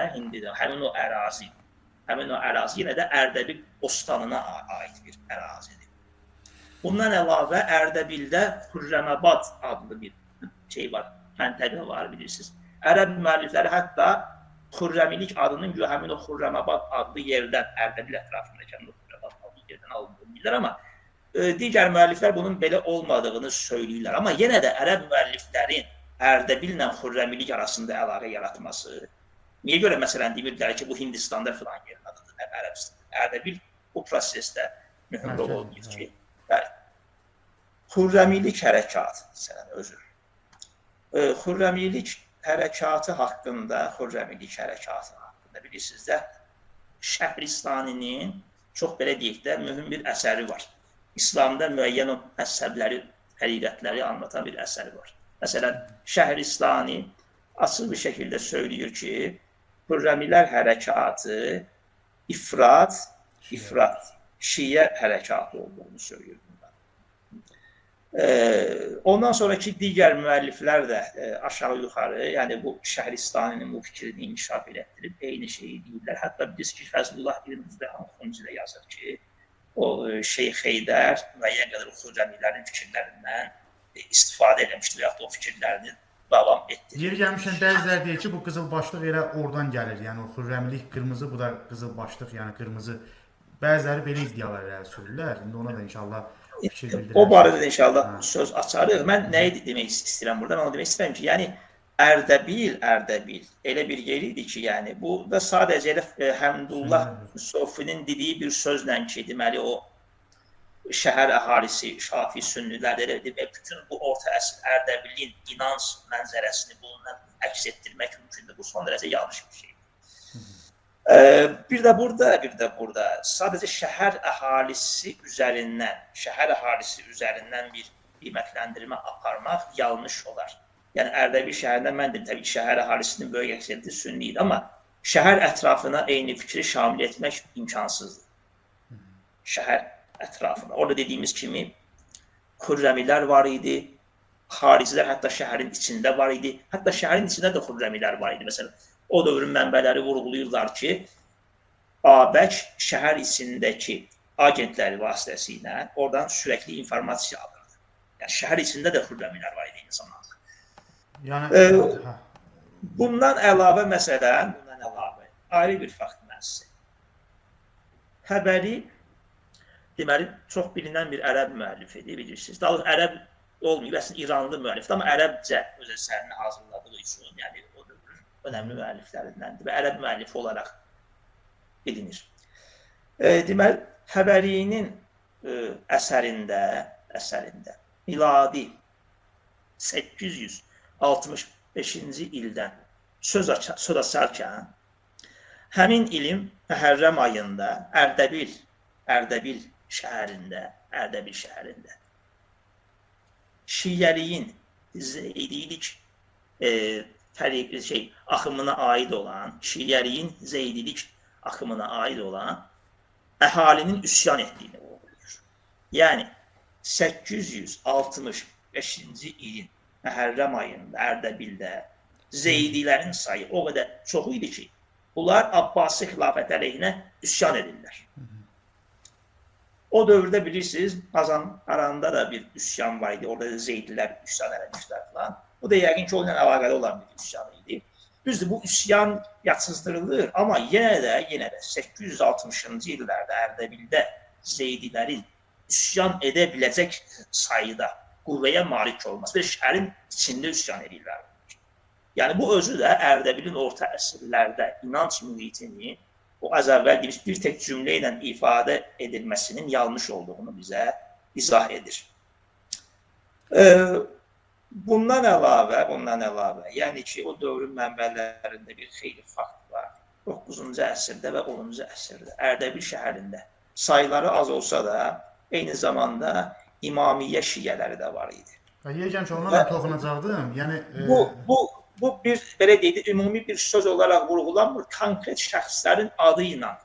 həmin o ərazi, yenə də Ərdəbil Bostanına aid bir ərazidir. Bundan əlavə Ərdəbildə Xürrəməbad adlı bir şey var, məntəqə var, bilirsiniz. Ərəb müəllifləri hətta Xürrəmilik adının güya həmin o Xürrəməbad adlı yerdən, Ərdəbil ətrafındakı həmin o Xürrəməbad adlı yerdən alındığını bilirlər, amma digər müəlliflər bunun belə olmadığını söyləyirlər. Amma yenə də ərəb müəlliflərin Ərdəbillə Xürrəmilik arasında əlaqə yaratması, niyə görə məsələn deyirdilər ki, bu Hindistanda filan yerin adıdır, Ərəbistanda. Ərdəbil bu prosesdə mühüm rol oynayır ki, bəli. Xürrəmilik hərəkatı, məsələn, özü. Xürrəmilik hərəkatı haqqında, Xürrəmilik hərəkatı haqqında bilirsiniz də, Şəhristaninin çox belə deyək də mühüm bir əsəri var. İslamda müəyyən o məzhəbləri, həqiqətləri anlatan bir əsəri var. Məsələn, Şəhristani açıq bir şəkildə söylüyor ki, Xürrəmilər hərəkatı ifrat şiə hərəkatı olduğunu söylüyor bunda. Ondan sonraki digər müəlliflər də aşağı-yuxarı, yəni bu Şəhristaninin bu fikrini inkişaf elətdirib eyni şeyi deyirlər. Hətta biz ki, Fəzlullah ibn Rüzbəhan Xunci də yazır ki, o Şeyx Heydər müəyyən qədər Xürrəmilərin fikirlərindən istifadə eləmişdir və yaxud da o fikirlərini davam etdirir. Yeri gəlmişkən bəziləri deyir ki, bu qızılbaşlıq elə oradan gəlir. Yəni o Xürrəmilik qırmızı, bu da qızılbaşlıq, yəni qırmızı. Bəziləri belə iddialar irəli sürürlər. İndi ona da inşallah fikir bildirərsən. O barədə də inşallah söz açarıq. Mən nəyi demək istəyirəm burada? Mən onu demək istəyirəm ki, yəni Ərdəbil elə bir yer idi ki, yəni bu da sadəcə elə Həmdullah Sofinin dediyi bir sözlə ki, deməli o şəhər əhalisi, Şafi sünnilər elə və bütün bu orta əsr Ərdəbilin inanc mənzərəsini bununla əks etdirmək mümkündür. Bu son dərəcə yanlış bir şeydir. Bir də burada sadəcə şəhər əhalisi üzərindən bir qiymətləndirmə aparmaq yanlış olar. Yəni Ərdəbil şəhərindən mən deyim, təbii ki, şəhər əhalisinin böyük əksəriyyəti sünni idi, amma şəhər ətrafına eyni fikri şamil etmək imkansızdır. Şəhər ətrafına. Orada dediyimiz kimi Xürrəmilər var idi, xaricilər hətta şəhərin içində var idi, hətta şəhərin içində də Xürrəmilər var idi. Məsələn, o dövrün mənbələri vurğulayırlar ki, Abək şəhər içindəki agentləri vasitəsilə oradan sürəkli informasiya alırdı. Yəni şəhər içində də Xürrəmilər var idi eyni zamanda. Yəni bundan əlavə məsələn, ayrı bir fakt mən sizə. Həbəri deməli çox bilinən bir ərəb müəllifidir, bilirsiniz. Daha doğrusu ərəb olmayıb, əslində İranlı müəllifdir, amma ərəbcə öz əsərini hazırladığı üçün, yəni o dövrün önəmli müəlliflərindəndir və ərəb müəllifi olaraq bilinir. Deməli, Həbərinin əsərində miladi 865-ci ildən söz açarkən həmin ilin Məhərrəm ayında Ərdəbil şəhərində şiəliyin zeydilik axımına aid olan, şiəliyin zeydilik axımına aid olan əhalinin üsyan etdiyini vurğulayır. Yəni 865-ci ilin Məhərrəm ayında Ərdəbildə zeydilərin sayı o qədər çox idi ki, bunlar Abbasi xilafəti əleyhinə üsyan edirlər. O dövrdə bilirsiniz, Mazandaranda da bir üsyan var idi. Orada da zeydilər üsyan eləmişlər falan. Bu da yəqin ki, onunla əlaqəli olan bir üsyan idi. Düzdür, bu üsyan yatsızdırılır, amma yenə də 860-cı illərdə Ərdəbildə zeydilərin üsyan edə biləcək sayıda qüvvəyə malik olması və şəhərin içində üsyan edirlər. Yəni bu özü də Ərdəbilin orta əsrlərdə inanc mühitini o az əvvəl demiş bir tək cümlə ilə ifadə edilməsinin yanlış olduğunu bizə izah edir. Bundan əlavə, yəni ki, o dövrün mənbələrində bir xeyli fakt var. 9-cu əsrdə və 10-cu əsrdə Ərdəbil şəhərində sayları az olsa da eyni zamanda İmamiyyə şiələri də var idi. Yeyəcəm ki, ondan da toxunacaqdım. Yəni bu bir belə deyək, ümumi bir söz olaraq vurğulanmır, konkret şəxslərin adı ilə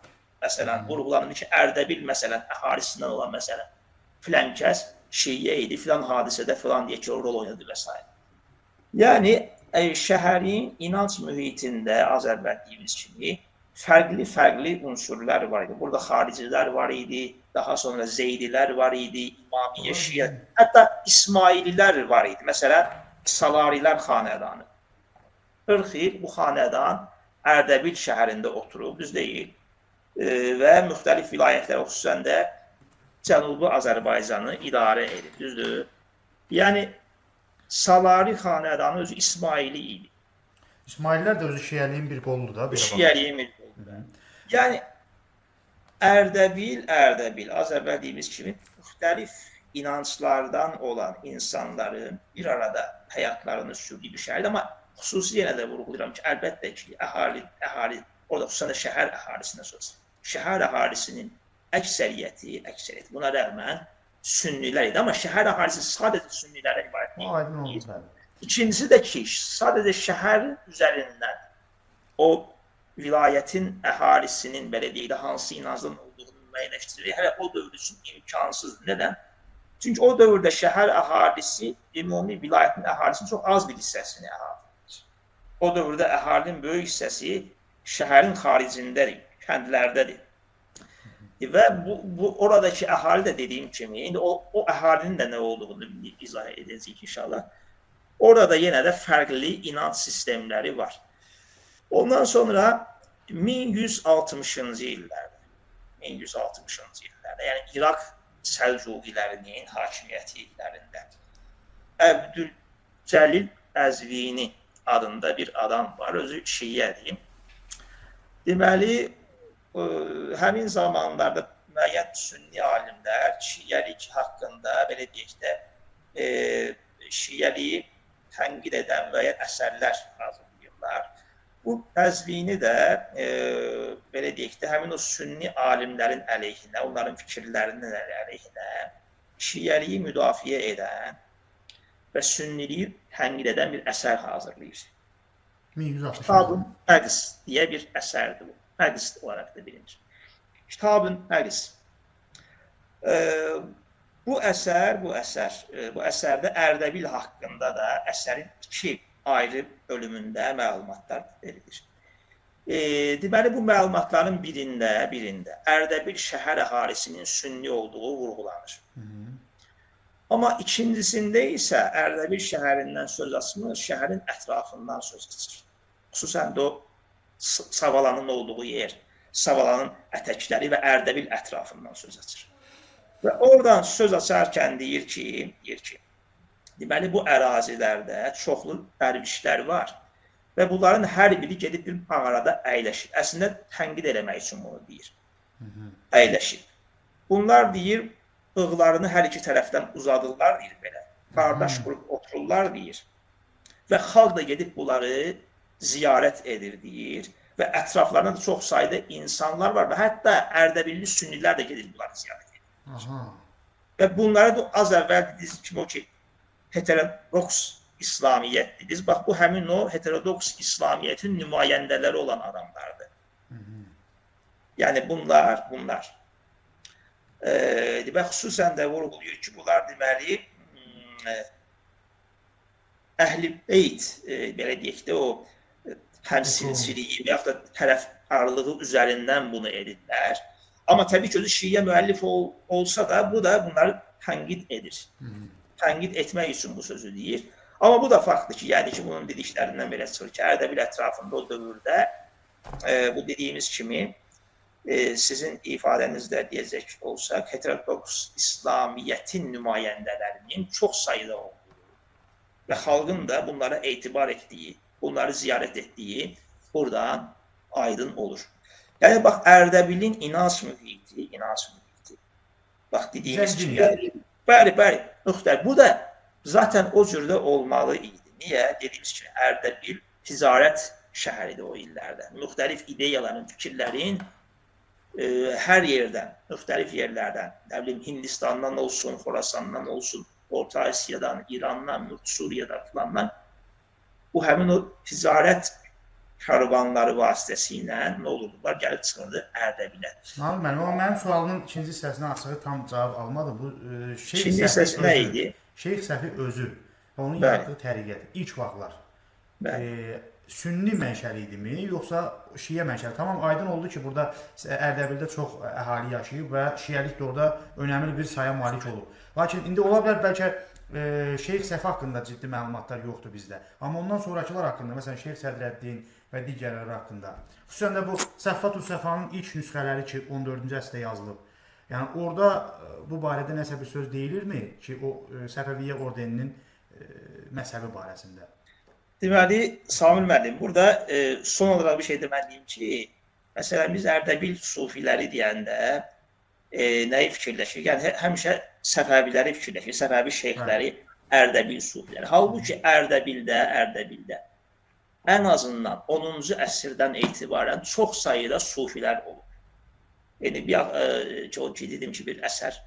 məsələn vurğulanır ki, Ərdəbil məsələn əhalisindən olan məsələn filan kəs şiə idi, filan hadisədə filan deyə ki, o rol oynadı və s. Yəni şəhərin inanc mühitində az əvvəl dediyimiz kimi fərqli-fərqli unsurlar var idi. Burada xaricilər var idi, daha sonra zeydilər var idi, İmamiyyə şiə, hətta İsmaililər var idi. Məsələn, Salarilər xanədanı. 40 il bu xanədan Ərdəbil şəhərində oturub, düz deyil, və müxtəlif vilayətlər, xüsusən də Cənubi Azərbaycanı idarə edir, düzdür? Yəni, Salari xanədanı özü İsmaili idi. İsmaillər də özü şiəliyin bir qoludur da. Şiəliyin bir qoludur. Yəni, Ərdəbil, az əvvəl dediyimiz kimi, müxtəlif inanclardan olan insanların bir arada həyatlarını sürdüyü bir şəhərdir. Amma xüsusi yenə də vurğulayıram ki, əlbəttə ki, əhali orada xüsusən də şəhər əhalisinə söz. Şəhər əhalisinin əksəriyyəti buna rəğmən sünnilər idi. Amma şəhər əhalisi sadəcə sünnilərdən ibarət deyil. İkincisi də ki, sadəcə şəhərin üzərindən o vilayətin əhalisinin, belə deyək də, hansı inancdan olduğunu müəyyənləşdirmək hələ o dövr üçün imkansızdır. Nədən? Çünki o dövrdə şəhər əhalisi ümumi vilayətin əhalisinin çox az bir hissəsini əhatə edir. O dövrdə əhalinin böyük hissəsi şəhərin xaricindədir, kəndlərdədir. Və bu oradakı əhali də dediyim kimi, indi o əhalinin də nə olduğunu izah edəcəyik inşallah. Orada yenə də fərqli inanc sistemləri var. Ondan sonra 1160-cı illərdə, 1160-cı illərdə, yəni İraq Səlcuqilərinin hakimiyyəti illərində Əbdülcəlil Əzvini adında bir adam var, özü şiyyədir. Deməli, həmin zamanlarda müəyyən sünni alimlər şiyyəlik haqqında, belə deyək də, şiyyəliyi tənqid edən müəyyən əsərlər hazırlayırlar. Bu Əzvini də, belə deyək də, həmin o sünni alimlərin əleyhinə, onların fikirlərinin əleyhinə şiyyəliyi müdafiə edən və sünniliyi tənqid edən bir əsər hazırlayır. Kitabın Məqs deyə bir əsərdir bu. Məqs olaraq da bilinir. Kitabın Məqs. Bu əsərdə Ərdəbil haqqında da əsərin iki ayrı bölümündə məlumatlar verilir. Deməli, bu məlumatların birində Ərdəbil şəhər əhalisinin sünni olduğu vurğulanır. Amma ikincisində isə Ərdəbil şəhərindən söz açmır, şəhərin ətrafından söz açır. Xüsusən də o Savalanın olduğu yer, Savalanın ətəkləri və Ərdəbil ətrafından söz açır. Və oradan söz açarkən deyir ki, deməli, bu ərazilərdə çoxlu dərvişlər var və bunların hər biri gedib bir mağarada əyləşir. Əslində, tənqid eləmək üçün bunu deyir. Əyləşir. Bunlar deyir, bığlarını hər iki tərəfdən uzadırlar, deyir belə. Qardaş qurub otururlar, deyir. Və xalq da gedib bunları ziyarət edir, deyir. Və ətraflarında da çox sayda insanlar var və hətta Ərdəbilli sünnilər də gedib bunları ziyarət edir. Və bunlara da az əvvəl dediniz kimi o ki, heterodoks İslamiyyət dediniz. Bax, bu həmin o heterodoks İslamiyyətin nümayəndələri olan adamlardır. Yəni, bunlar. Və xüsusən də vurğulayır ki, bunlar deməli, Əhl-i Beyt, belə deyək də, o təmsilçiliyi və yaxud da tərəfdarlığı üzərindən bunu edirlər. Amma təbii ki, özü şiyə müəllif olsa da, bu da bunları tənqid edir. Tənqid etmək üçün bu sözü deyir. Amma bu da faktdır ki, yəni ki, bunun dediklərindən belə çıxır ki, Ərdəbil ətrafında o dövrdə bu dediyimiz kimi sizin ifadənizdə deyəcək olsaq, heterodoks İslamiyyətin nümayəndələrinin çox sayıda olduğu və xalqın da bunlara etibar etdiyi, bunları ziyarət etdiyi buradan aydın olur. Yəni, bax, Ərdəbilin inanc mühiti. Bax, dediyimiz kimi, bəli, müxtəlif. Bu da zaten o cürdə olmalı idi. Niyə? Dediyimiz kimi, Ərdəbil ticarət şəhəridir o illərdə. Müxtəlif ideyaların, fikirlərin hər yerdən, müxtəlif yerlərdən, nə bilim, Hindistandan olsun, Xorasandan olsun, Orta Asiyadan, İrandan, Suriyadan filandan bu həmin o ticarət karvanları vasitəsilə nə olurdular? Gəlib çıxırdı Ərdəbilə. Namiq müəllim, amma mənim sualımın ikinci hissəsinə açığı tam cavab almadım. Bu Şeyx Səfi nə idi? Şeyx Səfi özü və onun yaratdığı təriqət ilk vaxtlar sünni mənşəli idimi, yoxsa şiə mənşəli? Tamam, aydın oldu ki, burada Ərdəbildə çox əhali yaşayıb və şiəlik də orada önəmli bir saya malik olub. Lakin indi ola bilər bəlkə Şeyx Səfi haqqında ciddi məlumatlar yoxdur bizdə. Amma ondan sonrakılar haqqında, məsələn, Şeyx Sədrəddin və digərləri haqqında. Xüsusən də bu Səffatü Səfanın ilk nüsxələri ki, 14-cü əsrdə yazılıb. Yəni orada bu barədə nəsə bir söz deyilirmi ki, o Səfəviyyə ordeninin məzhəbi barəsində? Deməli, Samil müəllim, burada son olaraq bir şey deməliyim ki, məsələn, biz Ərdəbil sufiləri deyəndə nəyi fikirləşirik? Yəni, həmişə Səfəviləri fikirləşirik, Səfəvi şeyxləri, Ərdəbil sufiləri. Halbuki Ərdəbildə Ən azından 10-cu əsrdən etibarən çox sayıda sufilər olub. Yəni bir dedim ki, bir əsər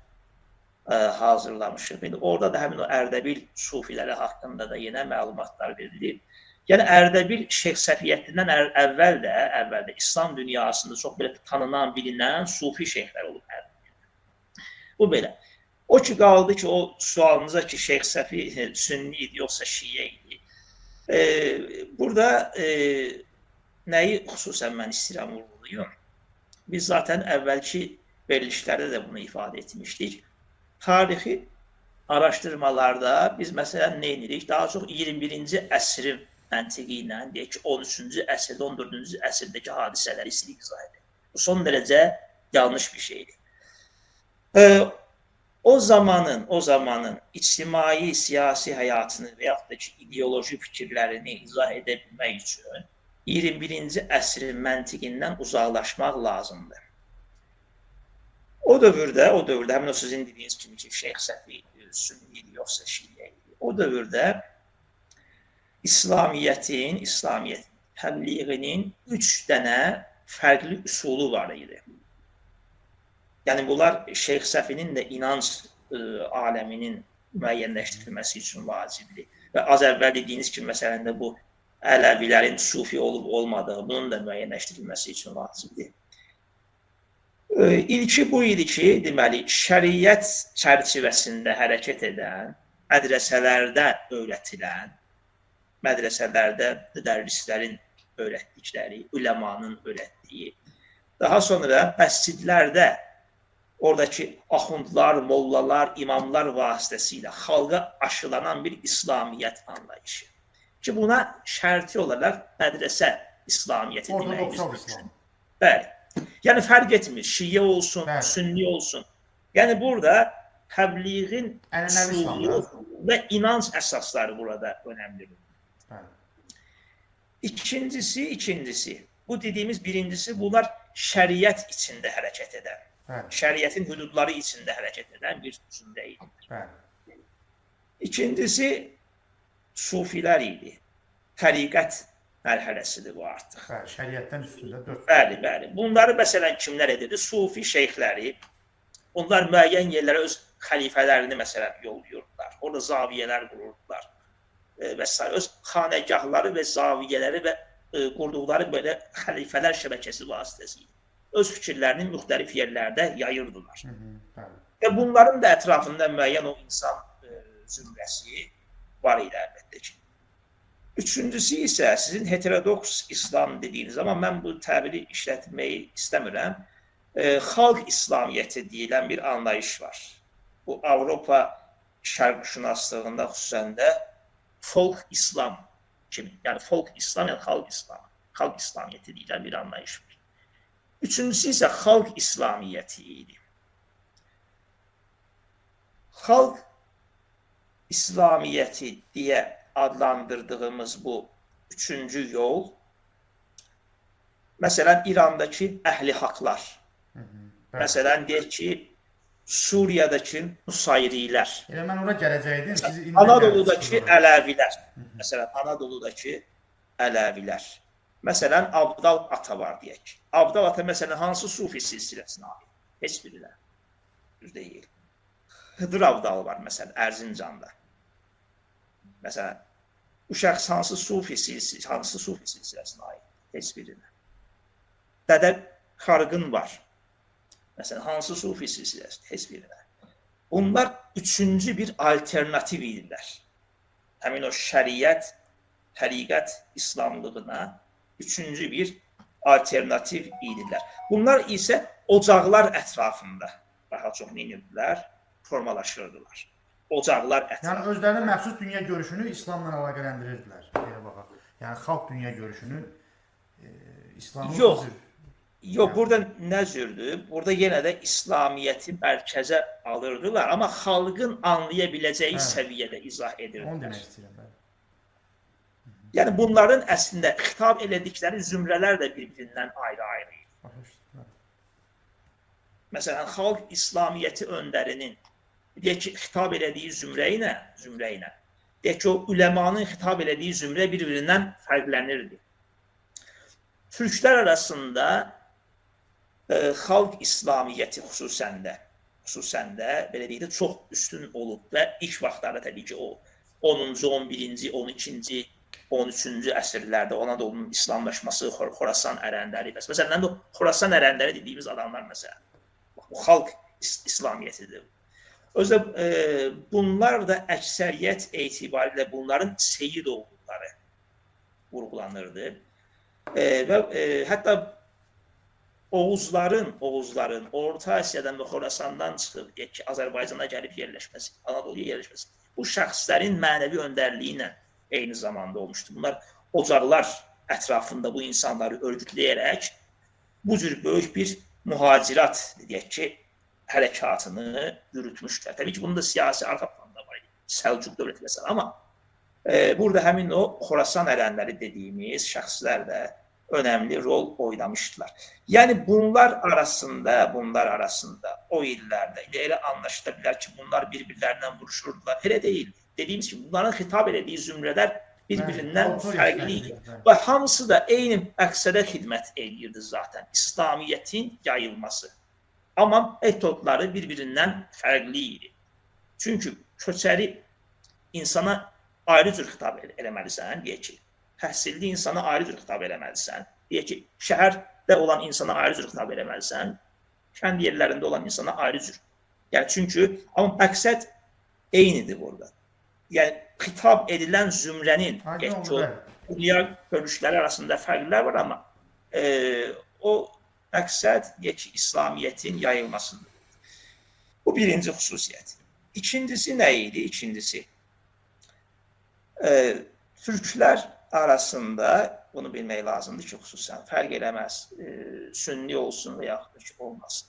hazırlamışıq. İndi orada da həmin o Ərdəbil sufiləri haqqında da yenə məlumatlar verilib. Yəni Ərdəbil Şeyx Səfiyyətdindən əvvəl də İslam dünyasında çox belə tanınan, bilinən sufi şeyxlər olub Ərdəbildə. Bu belə. O ki qaldı ki, o sualınıza ki, Şeyx Səfi sünni idi yoxsa şiə idi. Burada nəyi xüsusən mən istəyirəm vurğulayım? Biz zaten əvvəlki verilişlərdə də bunu ifadə etmişdik. Tarixi araşdırmalarda biz məsələn nə edirik? Daha çox 21-ci əsrin məntiqi ilə, deyək ki, 13-cü əsrdə, 14-cü əsrdəki hadisələri istəyirik izah edək. Bu son dərəcə yanlış bir şeydir. O zamanın ictimai, siyasi həyatını və yaxud da ki, ideoloji fikirlərini izah edə bilmək üçün 21-ci əsrin məntiqindən uzaqlaşmaq lazımdır. O dövrdə, həmin o sizin dediyiniz kimi ki, Şeyx Səfi sünni idi, yoxsa şiə idi. O dövrdə İslamiyyətin təbliğinin 3 dənə fərqli üsulu var idi. Yəni bunlar Şeyx Səfinin də inanc aləminin müəyyənləşdirilməsi üçün vacibdir. Və az əvvəl dediyiniz kimi, məsələn də bu Ələvilərin sufi olub olmadığı, bunun da müəyyənləşdirilməsi üçün vacibdir. İlki bu idi ki, deməli, şəriət çərçivəsində hərəkət edən, mədrəsələrdə öyrətilən, mədrəsələrdə müdərrislərin öyrətdikləri, üləmanın öyrətdiyi, daha sonra məscidlərdə oradakı axundlar, mollalar, imamlar vasitəsilə xalqa aşılanan bir İslamiyyət anlayışı. Ki, buna şərti olaraq mədrəsə İslamiyyəti deməyimiz mümkün. Bəli. Yəni, fərq etmir. Şiə olsun, bəli, sünni olsun. Yəni, burada təbliğin üsulu və inanc əsasları burada önəmlidir. Bəli. İkincisi, bu dediyimiz birincisi, bunlar şəriət içində hərəkət edən, bəli, şəriətin hüdudları içində hərəkət edən bir zümrə idi. Bəli. İkincisi, sufilər idi. Təriqət mərhələsidir bu artıq. Bəli, şəriətdən üstündə 4. Bəli, bəli. Bunları məsələn kimlər edirdi? Sufi şeyxləri. Onlar müəyyən yerlərə öz xəlifələrini məsələn yollayırdılar. Orada zaviyələr qururdular və s. Öz xanəgahları və zaviyələri və qurduqları belə xəlifələr şəbəkəsi vasitəsilə öz fikirlərini müxtəlif yerlərdə yayırdılar. Hı -hı, bəli. Və bunların da ətrafında müəyyən o insan zümrəsi var idi əlbəttə ki. Üçüncüsü isə sizin heterodoks İslam dediyiniz, amma mən bu təbiri işlətməyi istəmirəm. Xalq İslamiyyəti deyilən bir anlayış var. Bu Avropa şərqşünaslığında xüsusən də folk İslam kimi, yəni folk İslam, yəni xalq İslamı, xalq İslamiyyəti deyilən bir anlayış var. Üçüncüsü isə xalq İslamiyyəti idi. Xalq İslamiyyəti deyə adlandırdığımız bu üçüncü yol, məsələn, İrandakı əhli haqlar, məsələn, deyək ki, Suriyadakı Nusayrilər, elə mən ora gələcəkdim, siz indi Anadoludakı Ələvilər, məsələn, Anadoludakı Ələvilər, məsələn, Abdal Ata var deyək. Abdal Ata, məsələn, hansı sufi silsiləsinə aid? Heç birinə. Düz deyil. Hıdır Abdal var, məsələn, Ərzincanda. Məsələn, bu şəxs hansı sufi silsiləsinə aid? Heç birinə. Dədə Xarqın var. Məsələn, hansı sufi silsiləsi? Heç birinə. Bunlar üçüncü bir alternativ idilər. Həmin o şəriət, təriqət İslamlığına üçüncü bir alternativ idilər. Bunlar isə ocaqlar ətrafında daha çox nə edirdilər? Formalaşırdılar. Ocaqlar ətrafında. Yəni, özlərinin məxsus dünya görüşünü İslamla əlaqələndirirdilər. Belə baxaq. Yəni, xalq dünya görüşünü İslamın... Yox. Yox, burada nə cürdür? Burada yenə də İslamiyyəti mərkəzə alırdılar, amma xalqın anlaya biləcəyi səviyyədə izah edirdilər. Onu demək istəyirəm, bəli. Yəni, bunların əslində xitab elədikləri zümrələr də bir-birindən ayrı-ayrı idi. Məsələn, xalq İslamiyyəti öndərinin deyək ki, xitab elədiyi zümrə ilə Deyək ki, o üləmanın xitab elədiyi zümrə bir-birindən fərqlənirdi. Türklər arasında xalq İslamiyyəti xüsusən də belə deyək də çox üstün olub və ilk vaxtlarda təbii ki, o 10-cu, 11-ci, 12-ci, 13-cü əsrlərdə Anadolunun İslamlaşması, Xorasan ərənləri. Məsələn, o Xorasan ərənləri dediyimiz adamlar məsələn, bax, bu xalq İslamiyyətidir. Özdə bunlar da əksəriyyət etibarilə bunların seyid olduqları vurğulanırdı. Və hətta Oğuzların Orta Asiyadan və Xorasandan çıxıb deyək ki, Azərbaycana gəlib yerləşməsi, Anadoluya yerləşməsi bu şəxslərin mənəvi öndərliyi ilə eyni zamanda olmuşdu. Bunlar ocaqlar ətrafında bu insanları örgütləyərək bu cür böyük bir mühacirat deyək ki, hərəkatını yürütmüşlər. Təbii ki, bunun da siyasi arxa planı var idi. Səlcuq dövləti məsələn. Amma burada həmin o Xorasan ərənləri dediyimiz şəxslər də önəmli rol oynamışdılar. Yəni bunlar arasında o illərdə elə anlaşıla bilər ki, bunlar bir-birlərindən vuruşurdular. Elə deyil. Dediyimiz kimi bunların xitab elədiyi zümrələr bir-birindən fərqli idi. Və hamısı da eyni məqsədə xidmət eləyirdi zaten. İslamiyyətin yayılması. Amma metodları bir-birindən fərqli idi. Çünki köçəri insana ayrı cür xitab eləməlisən, deyək ki, təhsilli insana ayrı cür xitab eləməlisən, deyək ki, şəhərdə olan insana ayrı cür xitab eləməlisən, kənd yerlərində olan insana ayrı cür. Yəni, çünki, amma məqsəd eynidir burada. Yəni, xitab edilən zümrənin, deyək ki, o dünya görüşləri arasında fərqlər var, amma o məqsəd, deyək ki, İslamiyyətin yayılmasıdır. Bu birinci xüsusiyyət. İkincisi nə idi? İkincisi, türklər arasında, bunu bilmək lazımdır ki, xüsusən fərq eləməz, sünni olsun və yaxud ki, olmasın.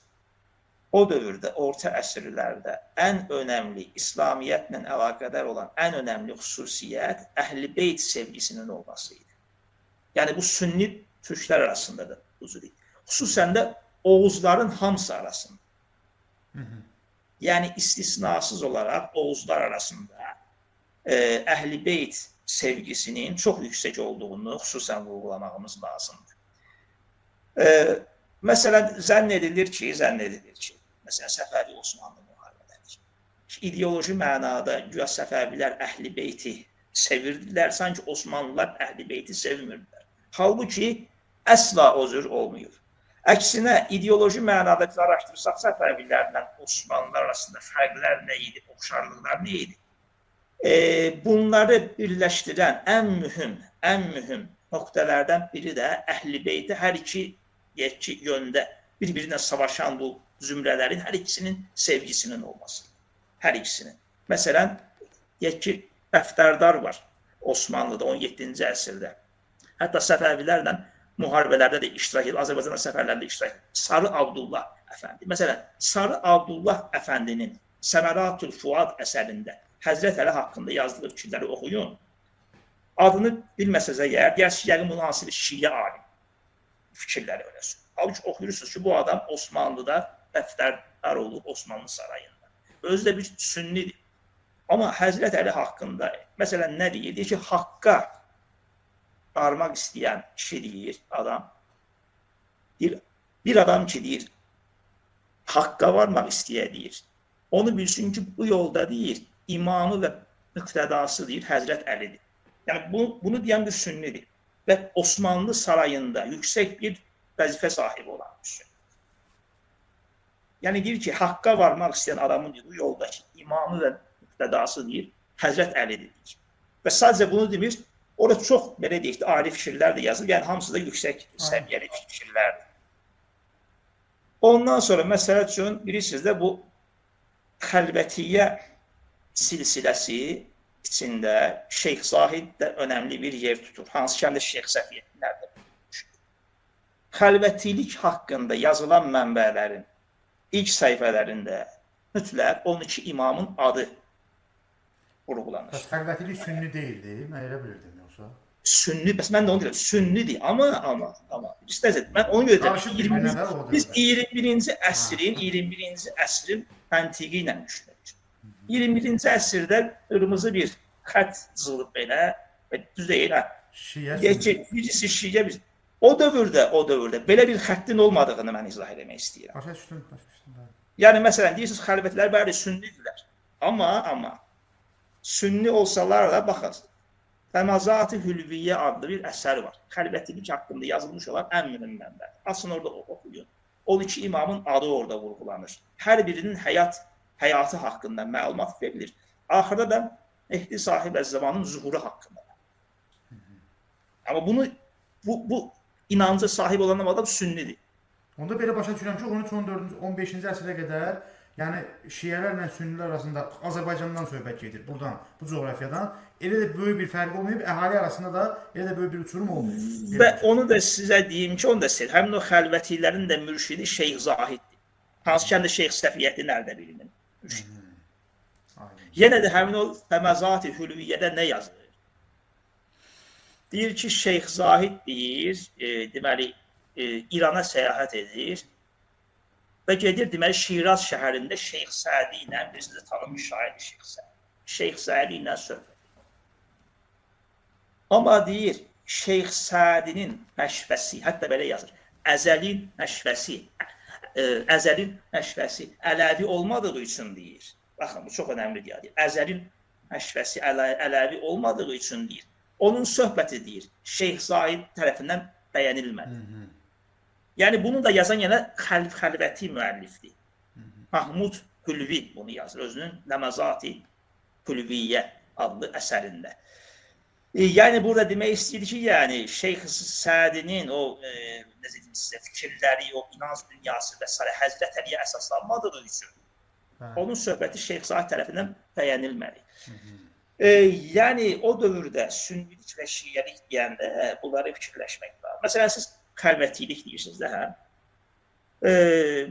O dövrdə, orta əsrlərdə ən önəmli, İslamiyyətlə əlaqədar olan ən önəmli xüsusiyyət Əhl-i Beyt sevgisinin olması idi. Yəni, bu sünni türklər arasında da bu cür idi. Xüsusən də Oğuzların hamısı arasında. Yəni, istisnasız olaraq Oğuzlar arasında Əhl-i Beyt sevgisinin çox yüksək olduğunu xüsusən vurğulamağımız lazımdır. Məsələn, zənn edilir ki, məsələn, Səfəvi Osmanlı müharibələri, ideoloji mənada güya Səfəvilər Əhl-i Beyti sevirdilər, sanki Osmanlılar Əhl-i Beyti sevmirdilər. Halbuki, əsla o cür olmayıb. Əksinə, ideoloji mənada biz araşdırsaq, Səfəvilərlə Osmanlılar arasında fərqlər nə idi, oxşarlıqlar nə idi? Bunları birləşdirən ən mühüm nöqtələrdən biri də Əhl-i Beyti hər iki yöndə bir-birinə savaşan bu zümrələrin hər ikisinin sevgisinin olması. Hər ikisinin. Məsələn, deyək ki, Dəftərdar var Osmanlıda 17-ci əsrdə. Hətta Səfəvilərlə müharibələrdə də iştirak edib, Azərbaycanda səfərlərdə iştirak edib. Sarı Abdullah Əfəndi. Məsələn, Sarı Abdullah Əfəndinin Səməratül Fuad əsərində Həzrət Əli haqqında yazdığı fikirləri oxuyun. Adını bilməsəz əgər, deyərsiniz, yəqin bunu hansı bir şiə alim fikirləri öyrəsin. Halbuki oxuyursunuz ki, bu adam Osmanlıda dəftərdar olub Osmanlı sarayında. Özü də bir sünnidir. Amma Həzrət Əli haqqında, məsələn, nə deyir? Deyir ki, haqqa varmaq istəyən kişi deyir, adam. Deyir, bir adam ki, deyir, haqqa varmaq istəyə deyir. Onu bilsin ki, bu yolda deyir, imamı və müqtədası deyir, Həzrət Əlidir. Yəni, bunu deyən bir sünnidir. Və Osmanlı sarayında yüksək bir vəzifə sahibi olan bir sünnidir. Yəni, deyir ki, haqqa varmaq istəyən adamın deyir, bu yoldakı imamı və müqtədası deyir, Həzrət Əlidir deyir. Və sadəcə bunu demir, orada çox, belə deyək də, ali fikirlər də yazılır. Yəni, hamısı da yüksək səviyyəli fikirlərdir. Ondan sonra, məsəl üçün, bilirsiniz də, bu Xəlvətiyyə silsiləsi içində Şeyx Zahid də önəmli bir yer tutur. Hansı ki, həm də Şeyx Səfiyyətlərdə. Xəlvətilik haqqında yazılan mənbələrin ilk səhifələrində mütləq 12 imamın adı vurğulanır. Bəs xəlvətilik sünni deyildi, mən elə bilirdim yoxsa? Sünni, bəs mən də onu deyirəm, sünnidir, amma, istəzə, mən onu görə deyirəm, biz 21-ci əsrin, 21-ci əsrin məntiqi ilə düşünürük. 21-ci əsrdə qırmızı bir xətt cızılıb belə, və düz deyil, hə. Şiə, Deyək ki, birisi şiə, biz o dövrdə belə bir xəttin olmadığını mən izah eləmək istəyirəm. Başa düşdüm, başa düşdüm. Bəli. Yəni məsələn deyirsiniz xəlvətlər bəli sünnidirlər. Amma sünni olsalar da baxın, Təmazat-ı Hülviyyə adlı bir əsər var. Xəlvətilik haqqında yazılmış olan ən mühüm mənbədir. Açın orada oxuyun. 12 imamın adı orada vurğulanır. Hər birinin həyatı haqqında məlumat verilir. Axırda da Mehdi Sahib Əz-Zamanın zuhuru haqqında. Amma bunu bu inanca sahib olan adam sünnidir. Onda belə başa düşürəm ki, 13, 14, 15-ci əsrə qədər, yəni şiələrlə sünnilər arasında Azərbaycandan söhbət gedir, buradan, bu coğrafiyadan. Elə də böyük bir fərq olmayıb, əhali arasında da elə də böyük bir uçurum olmayıb. Və onu da sizə deyim ki, onu da sizə, həmin o xəlvətilərin də mürşidi Şeyx Zahiddir. Hansı ki, həm də Şeyx Səfiyyəddin Ərdəbilinin mürşidi. Yenə də həmin o Təməzat-ı Hülviyyədə nə yazır? Deyir ki, Şeyx Zahid deyir, deməli, İrana səyahət edir və gedir, deməli, Şiraz şəhərində Şeyx Sədi ilə, bilirsiniz, tanınmış şair Şeyx Sədi. Şeyx Sədi ilə söhbət edir. Amma deyir, Şeyx Sədinin məşvəsi, hətta belə yazır, əzəlin məşvəsi ələvi olmadığı üçün deyir. Baxın, bu çox önəmli deyir. Əzəlin məşvəsi ələvi olmadığı üçün deyir. Onun söhbəti deyir, Şeyx Zahid tərəfindən bəyənilmədi. Yəni, bunu da yazan yenə xəlvəti müəllifdir. Mahmud Hülvi bunu yazır, özünün Ləməzat-ı Hülviyyə adlı əsərində. Yəni, burada demək istəyir ki, yəni, Şeyx Sədinin o, necə deyim sizə, fikirləri, o inanc dünyası və s. Həzrət Əliyə əsaslanmadığı üçün onun söhbəti Şeyx Zahid tərəfindən bəyənilmədi. Yəni, o dövrdə sünnilik və şiəlik deyəndə bunları fikirləşmək lazım. Məsələn, siz xəlvətilik deyirsiniz də, hə?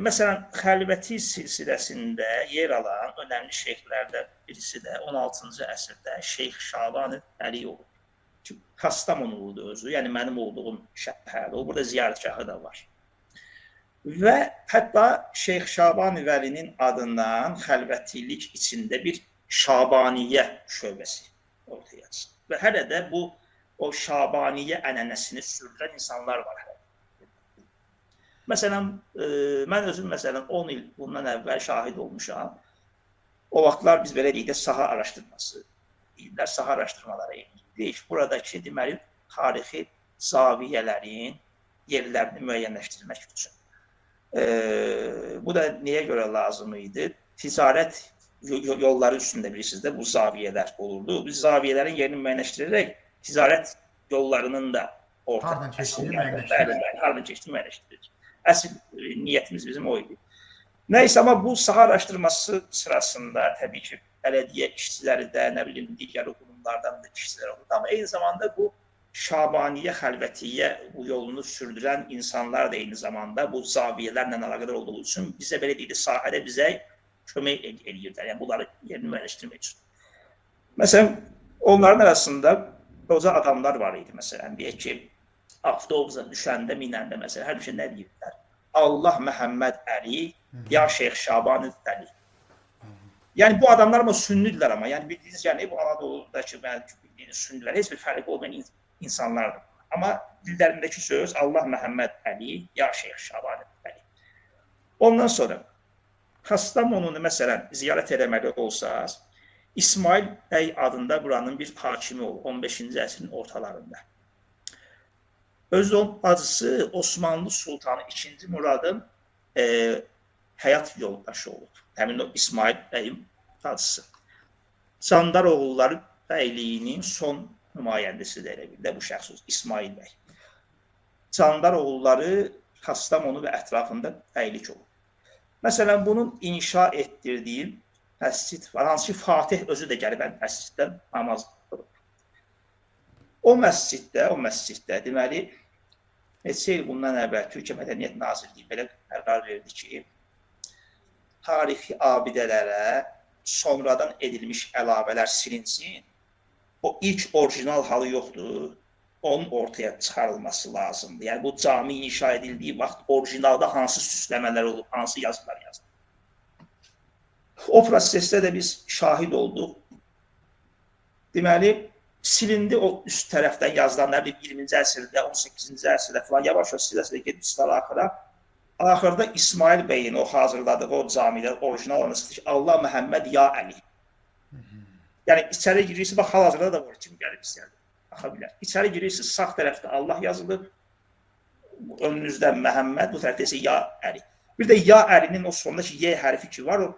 Məsələn, xəlvəti silsiləsində yer alan önəmli şeyxlərdən birisi də 16-cı əsrdə Şeyx Şaban Əli olub. Kastamonuludur özü, yəni mənim olduğum şəhərdə. O, burada ziyarətgahı da var. Və hətta Şeyx Şaban Vəlinin adından xəlvətilik içində bir Şabaniyyə şöbəsi ortaya çıxır. Və hələ də bu o Şabaniyyə ənənəsini sürdürən insanlar var hələ. Məsələn, mən özüm məsələn 10 il bundan əvvəl şahid olmuşam. O vaxtlar biz belə deyik də saha araşdırması deyirlər, saha araşdırmaları eləyirdik. Buradakı deməli tarixi zaviyyələrin yerlərini müəyyənləşdirmək üçün. Bu da niyə görə lazım idi? Ticarət yolları üstündə bilirsiniz də bu zaviyyələr olurdu. Biz zaviyyələrin yerini müəyyənləşdirərək ticarət yollarının da orta hardan keçdiyini müəyyənləşdiririk. Hardan keçdiyini müəyyənləşdiririk. Əsl niyyətimiz bizim o idi. Nəysə, amma bu saha araşdırması sırasında təbii ki, bələdiyyə işçiləri də, nə bilim, digər qurumlardan da işçilər olurdu. Amma eyni zamanda bu Şabaniyyə, xəlvətiyyə bu yolunu sürdürən insanlar da eyni zamanda bu zaviyyələrlə əlaqədar olduğu üçün bizə belə deyildi, sahədə bizə kömək eləyirdilər. Yəni, bunları yerini müəyyənləşdirmək üçün. Məsələn, onların arasında qoca adamlar var idi. Məsələn, deyək ki, avtobusa düşəndə, minəndə, məsələn, hər bir şey nə deyirdilər? Allah Məhəmməd Əli, ya Şeyx Şaban Əli. Yəni, bu adamlar amma sünnüdürlər amma. Yəni, bildiyiniz, yəni, bu Anadoludakı bildiyiniz sünnülər, heç bir fərqi olmayan insanlardır. Amma dillərindəki söz Allah Məhəmməd Əli, ya Şeyx Şaban Əli. Ondan sonra, Kastamonunu məsələn, ziyarət eləməli olsaz, İsmail bəy adında buranın bir hakimi olub 15-ci əsrin ortalarında. Özü onun bacısı Osmanlı Sultanı 2-ci Muradın həyat yoldaşı olub. Həmin o İsmail bəyin bacısı. Candar oğulları bəyliyinin son nümayəndəsi də elə bir də bu şəxs İsmail bəy. Candar oğulları Kastamonu və ətrafında bəylik olub. Məsələn, bunun inşa etdirdiyi məscid var. Hansı ki, Fatih özü də gəlib məsciddən namaz qılıb. O məsciddə, deməli, neçə il bundan əvvəl Türkiyə Mədəniyyət Nazirliyi belə qərar verdi ki, tarixi abidələrə sonradan edilmiş əlavələr silinsin. O ilk orijinal halı yoxdur. Onun ortaya çıxarılması lazımdır. Yəni, bu cami inşa edildiyi vaxt orijinalda hansı süsləmələr olub, hansı yazılar yazılıb. O prosesdə də biz şahid olduq. Deməli, silindi o üst tərəfdən yazılanlar 20-ci əsrdə, 18-ci əsrdə falan yavaş-yavaş silə-silə gedib çıxar axıra. Axırda İsmail bəyin o hazırladığı o camidə orijinal olanı çıxdı ki, Allah Məhəmməd ya Əli. Yəni içəri girirsiniz, bax hal-hazırda da var, kim gəlib istəyər, baxa bilər. İçəri girirsiniz, sağ tərəfdə Allah yazılıb, önünüzdə Məhəmməd, bu tərəfdə isə ya Əli. Bir də ya Əlinin o sondakı Y hərfi ki var, o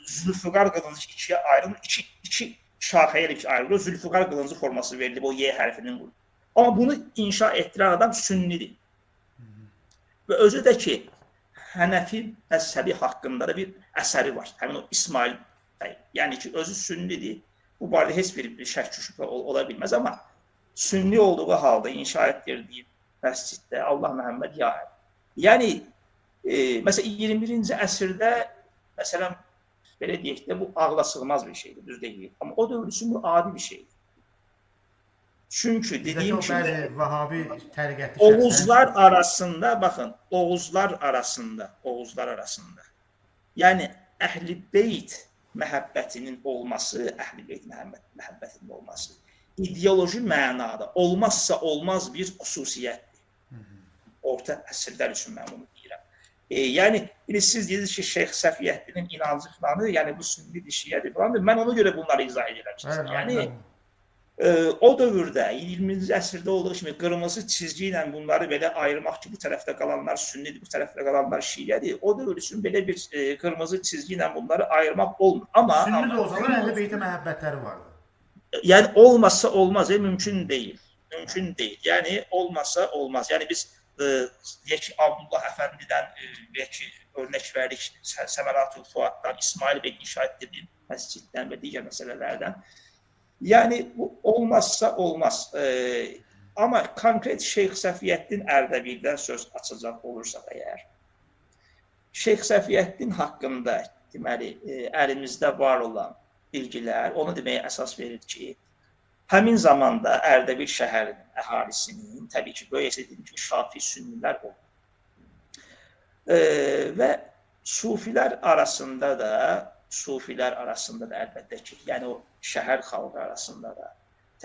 Zülfüqar qılıncı ikiyə ayrılır, iki şaxəyə ki ayrılır, Zülfüqar qılıncı forması verilib o Y hərfinin. Amma bunu inşa etdirən adam sünnidir. Və özü də ki, Hənəfi məzhəbi haqqında da bir əsəri var. Həmin o İsmail bəy. Yəni ki, özü sünnidir. Bu barədə heç bir şək şübhə ola bilməz, amma sünni olduğu halda inşa etdirdiyi məsciddə Allah Məhəmməd ya Əli. Yəni, məsələn, 21-ci əsrdə, məsələn, belə deyək də, bu ağla sığmaz bir şeydir, düz deyil. Amma o dövr üçün bu adi bir şeydir. Çünki dediyim kimi, Vahabi təriqətli Oğuzlar arasında, baxın, Oğuzlar arasında, yəni Əhl-i Beyt məhəbbətinin olması, Əhl-i Beyt məhəbbətinin olması ideoloji mənada olmazsa olmaz bir xüsusiyyətdir. Orta əsrlər üçün mən bunu deyirəm. Yəni, indi siz deyirsiniz ki, Şeyx Səfiyyəddinin inancı filanı, yəni bu sünnidir, şiədir filandır. Mən ona görə bunları izah edirəm sizə. Yəni, o dövrdə, 20-ci əsrdə olduğu kimi qırmızı çizgi ilə bunları belə ayırmaq ki, bu tərəfdə qalanlar sünnidir, bu tərəfdə qalanlar şiədir. O dövr üçün belə bir qırmızı çizgi ilə bunları ayırmaq olmur. Amma sünni də olsalar Əhl-i Beytə məhəbbətləri vardı. Yəni olmasa olmaz, mümkün deyil. Mümkün deyil. Yəni olmasa olmaz. Yəni biz deyək ki, Abdullah Əfəndidən deyək ki, örnək verdik, Səməratul Fuaddan, İsmail bəy inşa etdirdiyi məsciddən və digər məsələlərdən. Yəni bu olmazsa olmaz. Amma konkret Şeyx Səfiyyəddin Ərdəbildən söz açacaq olursaq əgər, Şeyx Səfiyyəddin haqqında deməli əlimizdə var olan bilgilər onu deməyə əsas verir ki, həmin zamanda Ərdəbil şəhərinin əhalisinin, təbii ki, böyük dediyim kimi şafi sünnilər olub. Və sufilər arasında da əlbəttə ki, yəni o şəhər xalqı arasında da,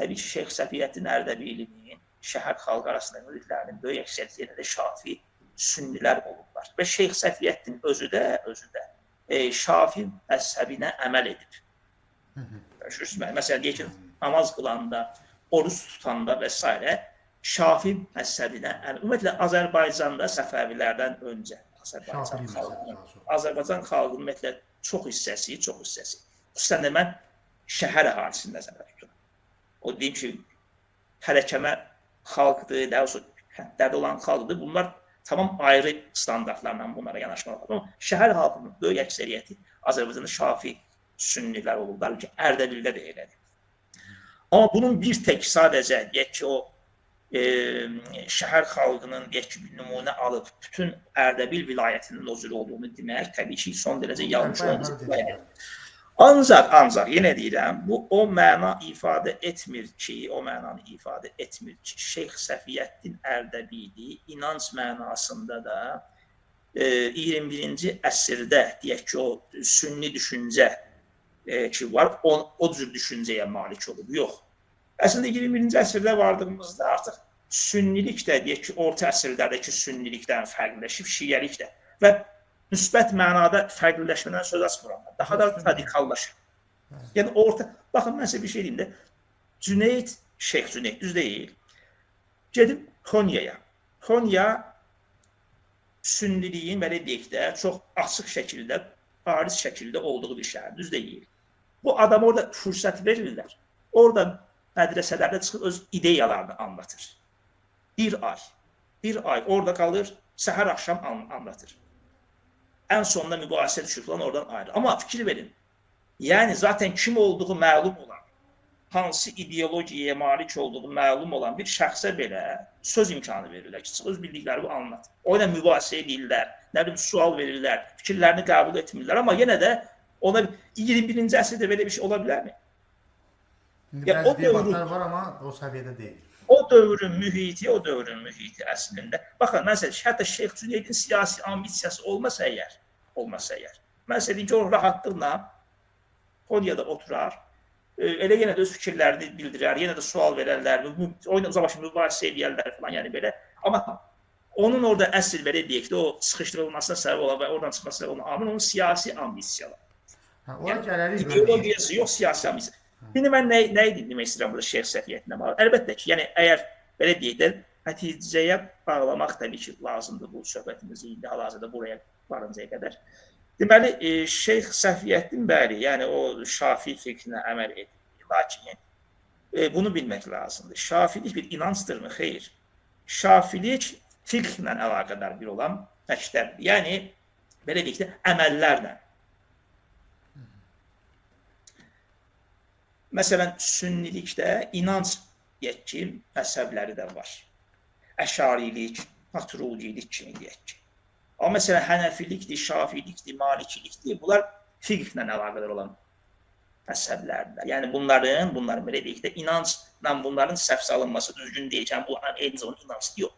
təbii ki, Şeyx Səfiyyəddin Ərdəbilinin şəhər xalqı arasında müridlərinin böyük əksəriyyəti yenə də şafi sünnilər olublar. Və Şeyx Səfiyyəddin özü də şafi məzhəbinə əməl edib. Məsələn, deyək ki, namaz qılanda, oruc tutanda və s. Şafi məzhəbinə, ümumiyyətlə, Azərbaycanda Səfəvilərdən öncə Azərbaycan xalqının ümumiyyətlə çox hissəsi, xüsusən də mən şəhər əhalisini nəzərdə tuturam. O deyim ki, hərəkəmə xalqdır, daha doğrusu kəndlərdə olan xalqdır. Bunlar tamam ayrı standartlarla bunlara yanaşmalıdır. Amma şəhər xalqının böyük əksəriyyəti Azərbaycanda şafi sünnilər olurlar ki, Ərdəbildə də elədir. Amma bunun bir tək sadəcə, deyək ki, o şəhər xalqının deyək ki, bir nümunə alıb bütün Ərdəbil vilayətinin o cür olduğunu demək təbii ki, son dərəcə yanlış olacaq. Ancaq, yenə deyirəm, bu o məna ifadə etmir ki, Şeyx Səfiyyəddin Ərdəbili inanc mənasında da 21-ci əsrdə deyək ki, o sünni düşüncə ki var, o cür düşüncəyə malik olub. Yox. Əslində 21-ci əsrdə vardığımızda artıq sünnilik də deyək ki, orta əsrlərdəki sünnilikdən fərqləşib, şiəlik də və müsbət mənada fərqliləşmədən söz açmıram. Daha da radikallaşır. Yəni orta, baxın mən sizə bir şey deyim də, Cüneyd, Şeyx Cüneyd düz deyil. Gedib Konyaya. Konya sünniliyin belə deyək də çox açıq şəkildə, bariz şəkildə olduğu bir şəhər, düz deyil. Bu adam orada fürsət verirlər. Orada mədrəsələrdə çıxıb öz ideyalarını anlatır. Bir ay orada qalır, səhər axşam anlatır. Ən sonunda mübahisə düşür falan, oradan ayrı. Amma fikir verin, yəni zaten kim olduğu məlum olan, hansı ideologiyaya malik olduğu məlum olan bir şəxsə belə söz imkanı verirlər ki, öz bildikləri anlat. O ilə mübahisə edirlər, nə bilim, sual verirlər, fikirlərini qəbul etmirlər. Amma yenə də ona 21-ci əsrdə belə bir şey ola bilərmi? İndi bəzi debatlar var, amma o səviyyədə deyil. O dövrün mühiti, əslində. Baxın, məsələn, hətta Şeyx Cüneydin siyasi ambisiyası olmasa əgər, mən sizə deyim ki, o rahatlıqla Konyada oturar, Elə yenə də öz fikirlərini bildirər, yenə də sual verərlər, oyunla uzaqbaşı mübahisə eləyərlər falan, yəni belə. Amma onun orada əsl belə deyək də, o sıxışdırılmasına səbəb olan və oradan çıxmasına səbəb olan amil onun siyasi ambisiyaları. Hə, ora gələrik. İdeologiyası yox, siyasi ambisiya. İndi mən nə demək istəyirəm burada Şeyx Səfiyyəddinə bağlı? Əlbəttə ki, yəni əgər belə deyək də, nəticəyə bağlamaq təbii ki, lazımdır bu söhbətimizi indi hal-hazırda buraya varıncaya qədər. Deməli, Şeyx Səfiyyəddin bəli, yəni o Şafi fikrinə əməl edir. Lakin bunu bilmək lazımdır. Şafilik bir inancdırmı? Xeyr. Şafilik fiqhlə əlaqədar bir olan məktəbdir. Yəni, belə deyək də, əməllərlə. Məsələn, sünnilikdə inanc deyək ki, məzhəbləri də var. Əşarilik, matrudilik kimi deyək ki. Amma məsələn, hənəfilikdir, şafilikdir, malikilikdir, bunlar fiqhlə əlaqədar olan məzhəblərdir. Yəni, bunların belə deyək də, inancla bunların səhv salınması düzgün deyil. Yəni, bu eyni zamanda inanc yox.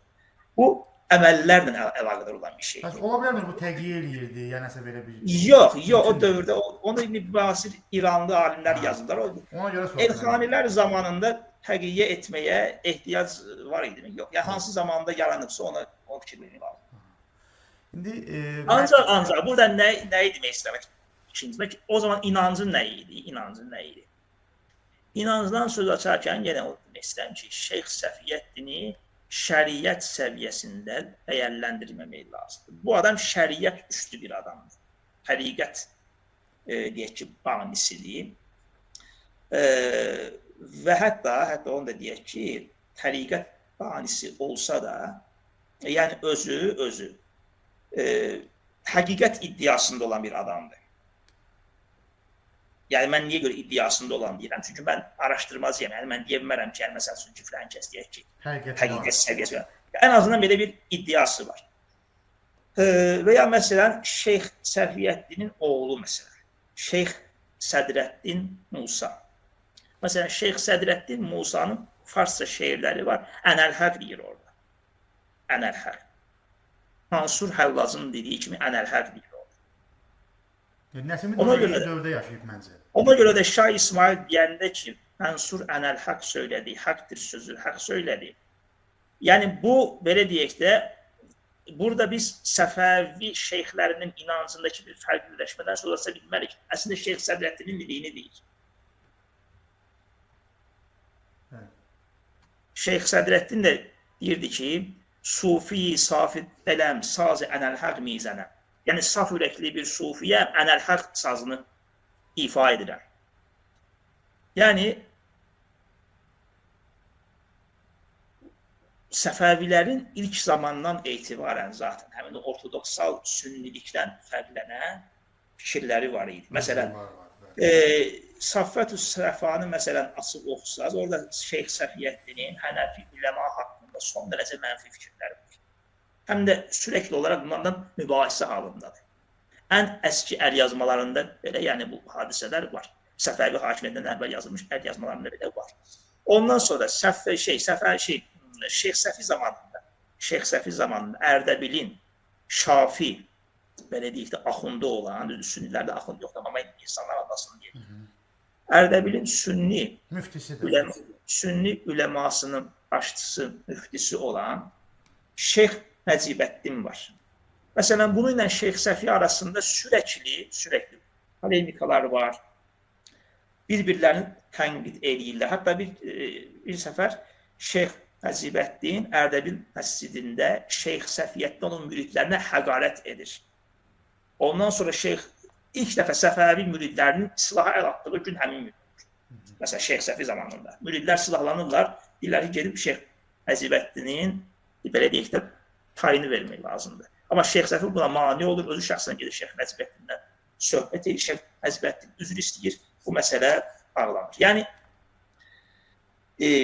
Bu, əməllərlə əlaqədar olan bir şeydir. Bəs ola bilərmi bu təqiyyə eləyirdi, yəni nəsə belə bir... Yox, yox, o dövrdə, onu indi müasir İranlı alimlər yazdılar. Ona görə soruşuram. Elxanilər zamanında təqiyyə etməyə ehtiyac var idimi? Yox. Yəni, hansı zamanda yaranıbsa ona o fikir vermək lazım. İndi, ancaq burada nəyi demək istəmək? İkincisi, o zaman inancın nə idi? İnancın nə idi? İnancdan söz açarkən yenə o demək istəyirəm ki, Şeyx Səfiyyəddini şəriət səviyyəsində dəyərləndirməmək lazımdır. Bu adam şəriət üstü bir adamdır. Həqiqət, deyək ki, banisidir. Və hətta onu da deyək ki, həqiqət banisi olsa da, yəni özü həqiqət iddiasında olan bir adamdır. Yəni, mən niyə görə iddiasında olan deyirəm? Çünki mən araşdırmacıyam. Yəni, mən deyə bilmərəm ki, yəni, məsəl üçün ki, filan kəs deyək ki, həqiqət səviyyəsi var. Ən azından belə bir iddiası var. Və ya məsələn, Şeyx Səfiyyəddinin oğlu məsələn, Şeyx Sədrəddin Musa. Məsələn, Şeyx Sədrəddin Musanın farsça şeirləri var. Ənəl-Həq deyir orada. Ənəl-Həq. Mansur Həllazın dediyi kimi Ənəl-Həq deyir. Nəsimi də dövrdə yaşayıb məncə. Ona görə də Şah İsmail deyəndə ki, Mənsur ənəl-həq söylədi, həqdir sözü, həq söylədi. Yəni, bu, belə deyək də, burada biz Səfəvi şeyxlərinin inancındakı bir fərqliləşmədən söz aça bilmərik. Əslində, Şeyx Sədrəddinin dediyini deyir. Şeyx Sədrəddin də deyirdi ki, Sufi safi dələm, saz-ı ənəl-həq mizənəm. Yəni, saf ürəkli bir sufiyə ənəl-həq sazını ifa edirəm. Yəni, Səfəvilərin ilk zamandan etibarən zaten həmin o ortodoksal sünnilikdən fərqlənən fikirləri var idi. Məsələn, Saffətü Səfanı məsələn, açıb oxusaz, orada Şeyx Səfiyyəddinin Hənəfi üləma haqqında son dərəcə mənfi fikirləri var. Həm də sürəkli olaraq bunlardan mübahisə halındadır. Ən əski əlyazmalarında belə, yəni bu hadisələr var. Səfəvi hakimiyyətindən əvvəl yazılmış əlyazmalarında belə var. Ondan sonra Şeyx Səfi zamanında Ərdəbilin Şafi, belə deyək də, axundu olan, düzdür, sünnilərdə axund yoxdur, amma insanlar adlasın deyə. Ərdəbilin sünni üləmasının başçısı, müftisi olan Şeyx Nəcibətdin var. Məsələn, bununla Şeyx Səfi arasında sürəkli polemikalar var. Bir-birlərini tənqid eləyirlər. Hətta bir səfər Şeyx Nəcibətdin Ərdəbil məscidində Şeyx Səfiyyəddin onun müridlərinə həqarət edir. Ondan sonra Şeyx ilk dəfə Səfəvi müridlərinin silaha əl atdığı gün həmin gün olur. Məsələn, Şeyx Səfi zamanında. Müridlər silahlanırlar, deyirlər ki, gedib Şeyx Nəcibətdinin, belə deyək də, tayini vermək lazımdır. Amma Şeyx Səfi buna mane olur, özü şəxsən gedir Şeyx Nəcibətdindən söhbət edir, Şeyx Nəcibətdin üzr istəyir, bu məsələ bağlanır. Yəni,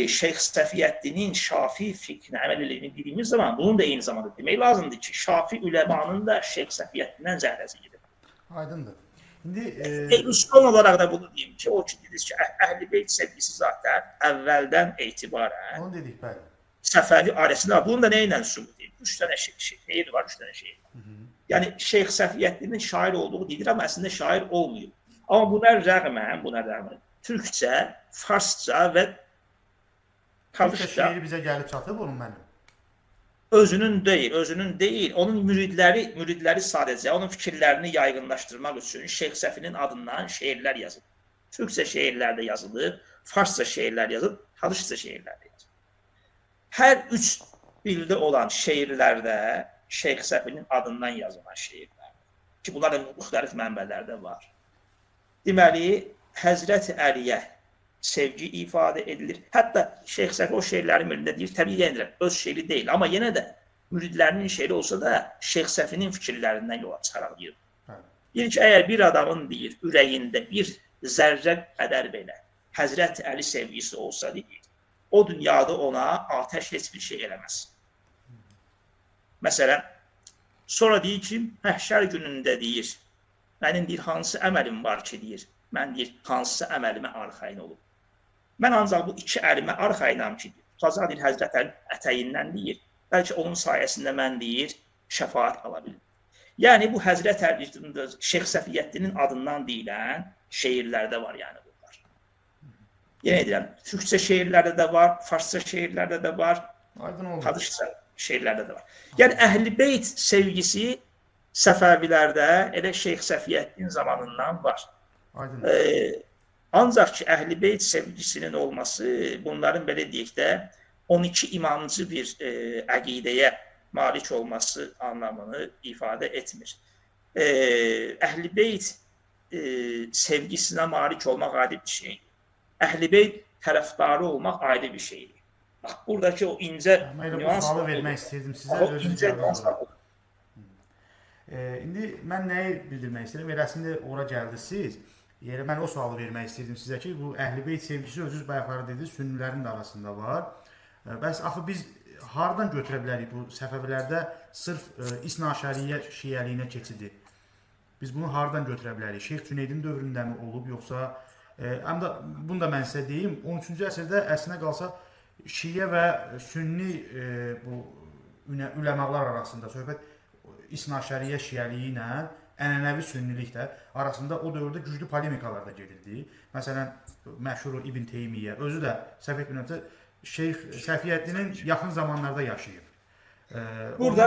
Şeyx Səfiyyəddinin Şafi fikrinə əməl elədiyini dediyimiz zaman, bunun da eyni zamanda demək lazımdır ki, Şafi üləmanın da Şeyx Səfiyyəddindən zəhləsi gedir. Aydındır. İndi son olaraq da bunu deyim ki, o ki, dediniz ki, Əhl-i Beyt sevgisi zaten əvvəldən etibarən onu dedik, bəli. Səfəvi ailəsində var. Bunun da nə ilə sübut edir? 3 dənə şeir var, 3 dənə şeir var. Yəni Şeyx Səfiyyəddinin şair olduğu deyilir, amma əslində şair olmayıb. Amma buna rəğmən, Türkcə, Farsça və Türkcə şeiri bizə gəlib çatıb onun mənim. Özünün deyil, onun müridləri sadəcə onun fikirlərini yaygınlaşdırmaq üçün Şeyx Səfinin adından şeirlər yazılıb. Türkcə şeirlər də yazılıb, Farsça şeirlər yazılıb, Talışca şeirlər də yazılıb. Hər üç dildə olan şeirlərdə Şeyx Səfinin adından yazılan şeirlər. Ki, bunlar da müxtəlif mənbələrdə var. Deməli, Həzrəti Əliyə sevgi ifadə edilir. Hətta Şeyx Səfi o şeirlərin birində deyir, təbii yenə deyirəm, öz şeiri deyil, amma yenə də müridlərinin şeiri olsa da Şeyx Səfinin fikirlərindən yola çıxaraq deyir. Deyir ki, əgər bir adamın deyir, ürəyində bir zərrə qədər belə Həzrəti Əli sevgisi olsa deyir, o dünyada ona atəş heç bir şey eləməz. Məsələn, sonra deyir ki, məhşər günündə deyir, mənim deyir, hansı əməlim var ki, deyir, mən deyir, hansısa əməlimə arxayın olub. Mən ancaq bu iki əlimə arxayınam ki, tutacaq deyir, Həzrət Əlinin ətəyindən deyir, bəlkə onun sayəsində mən deyir, şəfaət ala bilim. Yəni, bu Həzrət Əli, Şeyx Səfiyyəddinin adından deyilən şeirlərdə var, yəni bunlar. Yenə deyirəm, türkcə şeirlərdə də var, farsça şeirlərdə də var, Talışca şeirlərdə də var. Yəni, Əhl-i Beyt sevgisi Səfəvilərdə elə Şeyx Səfiyyəddin zamanından var. Ancaq ki, Əhl-i Beyt sevgisinin olması bunların belə deyək də 12 imamcı bir əqidəyə malik olması anlamını ifadə etmir. Əhl-i Beyt sevgisinə malik olmaq ayrı bir şeydir. Əhl-i Beyt tərəfdarı olmaq ayrı bir şeydir. Bax, buradakı o incə nüans... Bu sualı vermək istəyirdim sizə. O incə nüans var. İndi mən nəyi bildirmək istəyirəm? Elə əslində ora gəldi siz. Yəni, mən o sualı vermək istəyirdim sizə ki, bu Əhl-i Beyt sevgisi özünüz bayaqları dediniz, sünnilərin də arasında var. Bəs axı biz hardan götürə bilərik bu Səfəvilərdə sırf İsna-Şəriyyə şiəliyinə keçidi? Biz bunu hardan götürə bilərik? Şeyx Cüneydin dövründəmi olub, yoxsa... Həm də bunu da mən sizə deyim, 13-cü əsrdə əslinə qalsa şiə və sünni bu üləmalar arasında söhbət İsna-Şəriyyə şiəliyi ilə ənənəvi sünnilik də arasında o dövrdə güclü polemikalar da gedirdi. Məsələn, məşhur İbn Teymiyyə, özü də səhv etmirəmsə Şeyx Səfiyyəddinin yaxın zamanlarda yaşayıb. Burada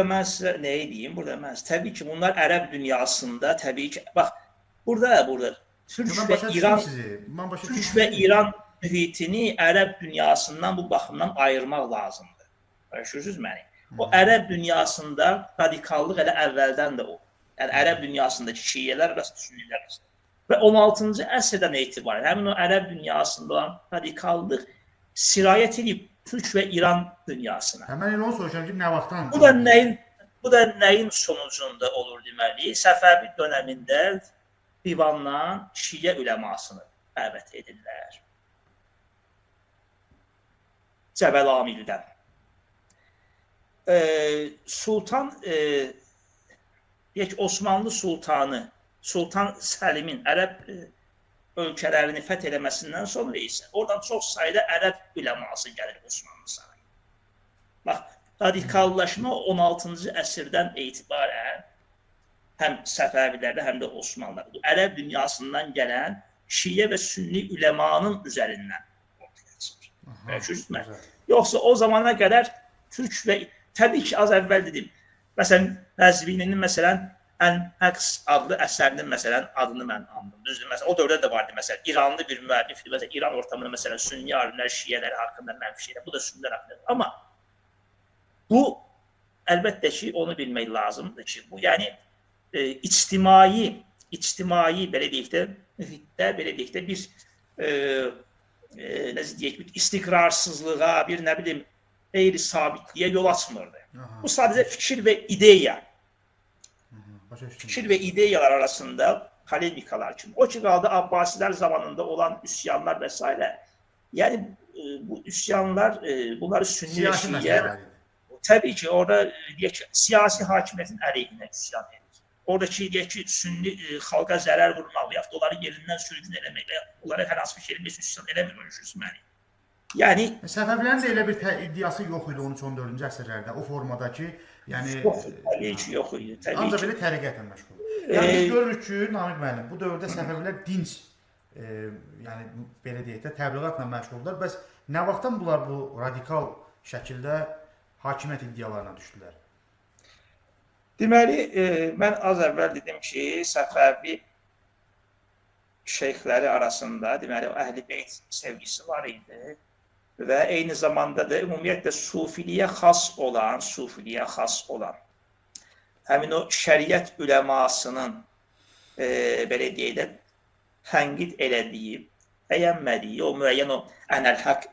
mən sizə nəyi deyim? Burada mən təbii ki, bunlar ərəb dünyasında təbii ki, bax, burada Türk və İran Türk və İran mühitini ərəb dünyasından bu baxımdan ayırmaq lazımdır. Başa məni? O ərəb dünyasında radikallıq elə əvvəldən də olub. Yəni ərəb dünyasındakı şiələr arasında, sünnilər arasında. Və 16-cı əsrdən etibarən həmin o ərəb dünyasında olan radikallıq sirayət edib Türk və İran dünyasına. Həmən elə onu soruşuram ki, nə vaxtdan? Bu da nəyin sonucunda olur deməli? Səfəvi dönəmində divandan şiə üləmasını dəvət edirlər. Cəbəl Amildən. Sultan, deyək ki, Osmanlı sultanı Sultan Səlimin ərəb ölkələrini fəth eləməsindən sonra isə oradan çox sayda ərəb üləması gəlir Osmanlı sarayına. Bax, radikallaşma 16-cı əsrdən etibarən həm Səfəvilərdə, həm də Osmanlılarda. Bu, ərəb dünyasından gələn şiə və sünni üləmanın üzərindən ortaya çıxır. Yoxsa o zamana qədər Türk və təbii ki, az əvvəl dedim, məsələn, Qəzvininin məsələn, Ən-Həqs adlı əsərinin məsələn, adını mən andım. Düzdür, məsələn, o dövrdə də vardı, məsələn, İranlı bir müəllifdir, məsələn, İran ortamında, məsələn, sünni alimlər, şiələri haqqında mənfi şeylər, bu da sünnilər haqqında. Amma bu, əlbəttə ki, onu bilmək lazımdır ki, bu, yəni, ictimai, belə deyək də, mühitdə, belə deyək də, bir, necə deyək, bir istiqrarsızlığa, bir, nə bilim, qeyri-sabitliyə yol açmırdı. Aha. Bu sadəcə fikir və ideya. Fikir və ideyalar arasında polemikalar kimi. O ki qaldı Abbasilər zamanında olan üsyanlar və s. Yəni bu üsyanlar, bunları sünni və şiə, təbii ki, orada deyək ki, siyasi hakimiyyətin əleyhinə üsyan edir. Oradakı deyək ki, sünni xalqa zərər vurmaq və yaxud onları yerindən sürgün eləmək və onlara hər hansı bir şey eləmək üsyan eləmir, görürsünüz məni. Yəni Səfəvilərin də elə bir iddiası yox idi 13-14-cü əsrlərdə o formadakı, yəni yox, təbii ki, yox idi. Təbii ancaq belə təriqətlə məşğul. Yəni biz görürük ki, Namiq müəllim, bu dövrdə Səfəvilər dinc, yəni belə deyək də, təbliğatla məşğuldurlar. Bəs nə vaxtdan bunlar bu radikal şəkildə hakimiyyət iddialarına düşdülər? Deməli, mən az əvvəl dedim ki, Səfəvi şeyxləri arasında, deməli, Əhl-i Beyt sevgisi var idi və eyni zamanda da ümumiyyətlə sufiliyə xas olan, həmin o şəriət üləmasının belə deyək də tənqid elədiyi, bəyənmədiyi o müəyyən o ənəl-haqq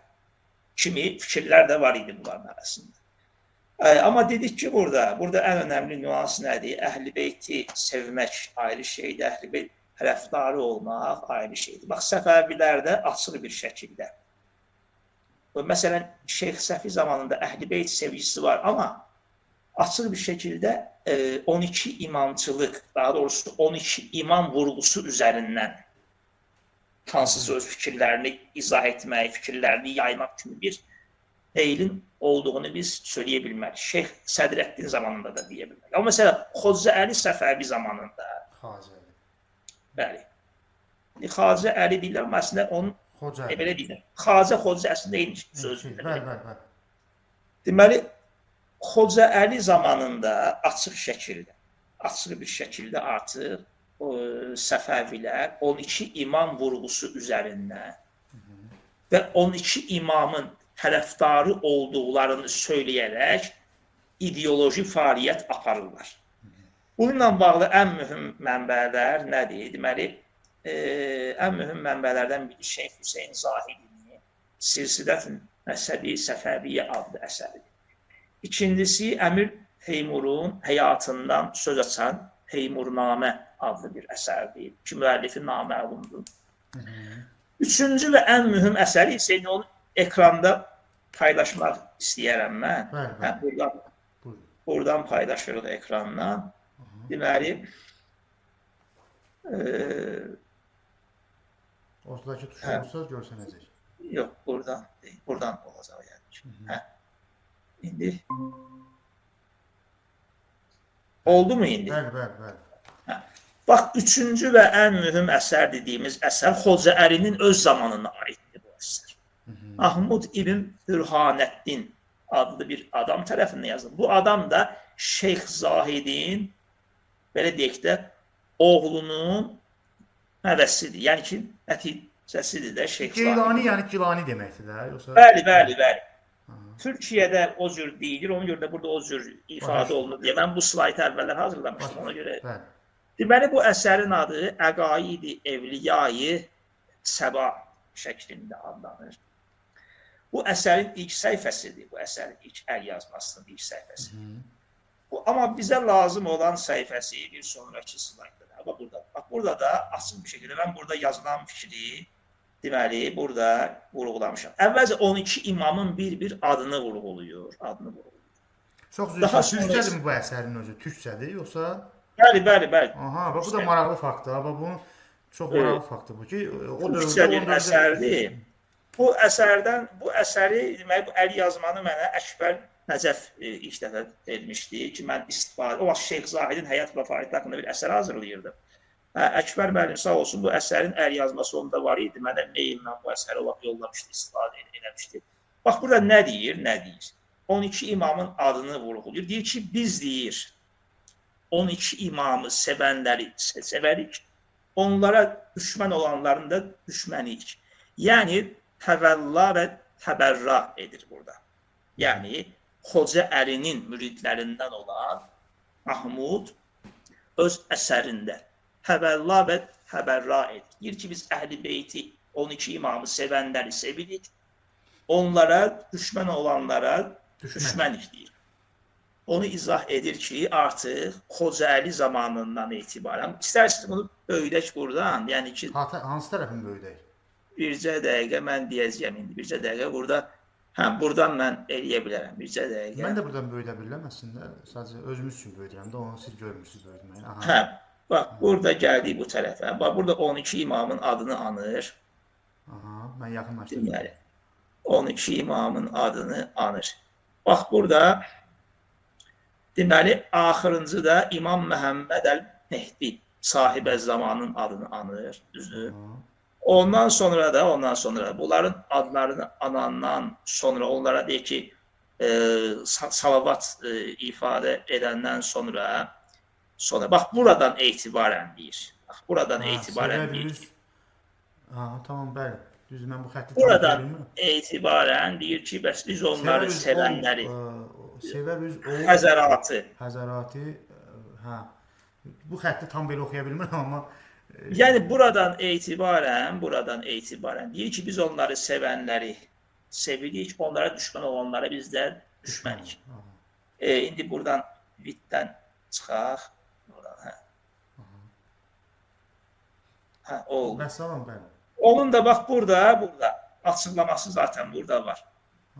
kimi fikirlər də var idi bunların arasında. Amma dedik ki, burada ən önəmli nüans nədir? Əhl-i Beyti sevmək ayrı şeydir, Əhl-i Beyt tərəfdarı olmaq ayrı şeydir. Bax, Səfəvilərdə açıq bir şəkildə. Məsələn, Şeyx Səfi zamanında Əhl-i Beyt sevgisi var, amma açıq bir şəkildə 12 imamçılıq, daha doğrusu 12 imam vurğusu üzərindən hansısa öz fikirlərini izah etmək, fikirlərini yaymaq kimi bir eylin olduğunu biz söyləyə bilmərik. Şeyx Sədrəddin zamanında da deyə bilmərik. Amma məsələn, Xoca Əli Səfəvi zamanında. Xacə Əli. Bəli. Xacə Əli deyirlər, amma əslində onun Xoca Əli. Belə deyirlər. Xacə, Xoca əslində eyni sözdür. Bəli, bəli, bəli. Deməli, Xoca Əli zamanında açıq bir şəkildə artıq Səfəvilər 12 imam vurğusu üzərindən və 12 imamın tərəfdarı olduqlarını söyləyərək ideoloji fəaliyyət aparırlar. Bununla bağlı ən mühüm mənbələr nədir? Deməli, ən mühüm mənbələrdən biri Şeyx Hüseyn Zahidinin Silsilət-ü Nəsəbi Səfəviyyə adlı əsəridir. İkincisi, Əmir Teymurun həyatından söz açan Teymurnamə adlı bir əsərdir ki, müəllifi naməlumdur. Üçüncü və ən mühüm əsəri isə onu ekranda paylaşmaq istəyərəm mən. Bəli, bəli. Hə, buradan paylaşırıq ekrandan. Deməli, ortadakı tuşu olsa görsənəcək. Yox, buradan deyil, buradan olacaq yəni. Hə. İndi oldu mu indi? Bəli, bəli, bəli. Hə. Bax, üçüncü və ən mühüm əsər dediyimiz əsər Xoca Əlinin öz zamanına aiddir bu əsər. Mahmud İbn Bürhanəddin adlı bir adam tərəfindən yazılır. Bu adam da Şeyx Zahidin, belə deyək də, oğlunun nəvəsidir. Yəni ki, nəticəsidir də Şeyx Zahidin. Geylani, yəni Gilani deməkdir də, yoxsa? Bəli, bəli, bəli. Türkiyədə o cür deyilir, ona görə də burada o cür ifadə olunur deyə. Mən bu slaytı əvvəllər hazırlamışdım, ona görə. Bəli. Deməli, bu əsərin adı Əqaid-i Evliyayı Səba şəklində adlanır. Bu əsərin ilk səhifəsidir, bu əsərin ilk əl yazmasının ilk səhifəsi. Bu, amma bizə lazım olan səhifəsi bir sonraki slaytda. Bax burada, bax burada da açıq bir şəkildə mən burada yazılan fikri, deməli, burada vurğulamışam. Əvvəlcə 12 imamın bir-bir adını vurğuluyur, Çox üzr, türkçədir bu əsərin özü, türkçədir yoxsa? Bəli, bəli, bəli. Aha, bax bu da maraqlı faktdır. Bax bunun çox maraqlı faktdır bu ki, o dövrdə türkçə bir əsərdir. Bu əsərdən, bu əsəri, deməli, bu əl yazmanı mənə Əkbər Nəcəf ilk dəfə vermişdi ki, mən istifadə, o vaxt Şeyx Zahidin həyat və fəaliyyəti haqqında bir əsər hazırlayırdım. Əkbər müəllim sağ olsun, bu əsərin əl yazması onda var idi. Mənə maillə bu əsəri o vaxt yollamışdı, istifadə eləmişdi. Bax, burada nə deyir, nə deyir? 12 imamın adını vurğulayır. Deyir ki, biz deyir, 12 imamı sevənləri sevərik, onlara düşmən olanların da düşməniyik. Yəni, təvəlla və təbərra edir burada. Yəni, Xoca Əlinin müridlərindən olan Mahmud öz əsərində təvəlla və təbərra edir. Deyir ki, biz Əhl-i Beyti, 12 imamı sevənləri sevirik, onlara düşmən olanlara düşmənik deyir. Onu izah edir ki, artıq Xoca Əli zamanından etibarən, istərsiniz bunu böyüdək buradan, yəni ki... Hansı tərəfini böyüdək? Bircə dəqiqə mən deyəcəyəm indi, bircə dəqiqə burada, hə, buradan mən eləyə bilərəm, bircə dəqiqə. Mən də buradan böyüdə bilirəm əslində, sadəcə özümüz üçün böyüdürəm də, onu siz görmürsünüz böyütməyin. Aha. Hə, bax, burada gəldik bu tərəfə, bax, burada 12 imamın adını anır. Aha, mən yaxınlaşdım. Deməli, 12 imamın adını anır. Bax, burada, deməli, axırıncı da İmam Məhəmməd Mehdi sahibə zamanın adını anır, düzdür? Ondan sonra bunların adlarını anandan sonra onlara deyir ki, salavat ifadə edəndən sonra bax buradan etibarən deyir. Bax buradan etibarən deyir. Ha, tamam, bəli. Düzdür, mən bu xətti buradan etibarən deyir ki, bəs biz onları sevənləri sevər üz ol həzəratı. Həzəratı, hə. Bu xətti tam belə oxuya bilmirəm amma yəni buradan etibarən deyir ki, biz onları sevənləri sevirik, onlara düşmən olanlara biz də düşmənik. İndi buradan bitdən çıxaq. Buradan, hə. Hə, oldu. Vəssalam, bəli. Onun da bax burada açıqlaması zaten burada var.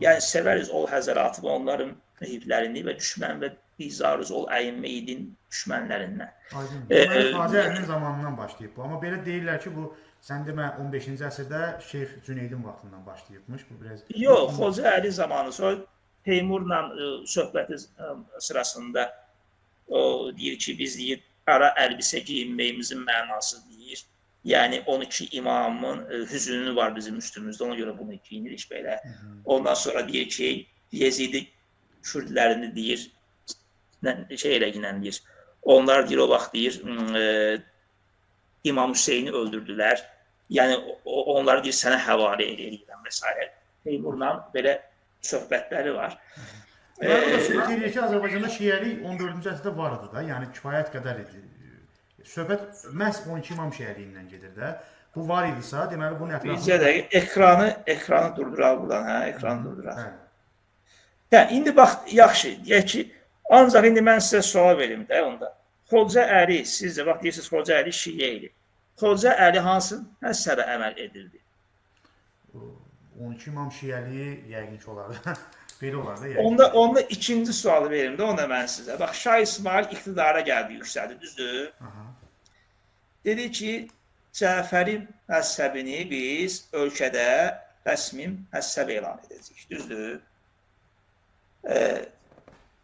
Yəni sevəriz ol həzəratı və onların mühiblərini və düşmən və bizarız ol əimmeydin düşmənlərindən. Aydın. Deməli, Xacə Əlinin zamanından başlayıb bu. Amma belə deyirlər ki, bu sən demə 15-ci əsrdə Şeyx Cüneydin vaxtından başlayıbmış. Bu biraz yox, Xoca Əli zamanı sonra Teymurla söhbəti sırasında o deyir ki, biz deyir qara əlbisə geyinməyimizin mənası deyir. Yəni 12 imamın hüzünü var bizim üstümüzdə, ona görə bunu geyinirik belə. Ondan sonra deyir ki, Yezidi kürdlərini deyir, şey eləginən deyir. Onlar deyir, o vaxt deyir, İmam Hüseyni öldürdülər. Yəni onları deyir, sənə həvalə eləyirəm və s. Teymurla belə söhbətləri var. Deməli, bu da sübut edir ki, Azərbaycanda şiəlik 14-cü əsrdə var idi da, yəni kifayət qədər idi. Söhbət məhz 12 imam şiəliyindən gedir də. Bu var idisə, deməli bunun ətrafında... Bizə də ekranı durduraq buradan, hə, ekranı durduraq. Hə, indi bax, yaxşı, deyək ki, ancaq indi mən sizə sual verim də onda. Xoca Əli, siz də bax deyirsiniz, Xoca Əli şiə idi. Xoca Əli hansı məzhəbə əməl edirdi? 12 imam şiəliyi yəqin ki olardı. Belə olardı yəqin. Onda ikinci sualı verim də ona mən sizə. Bax, Şah İsmail iqtidara gəldi, yüksəldi, düzdür? Aha. Dedi ki, Cəfəri məzhəbini biz ölkədə rəsmi məzhəb elan edəcəyik, düzdür?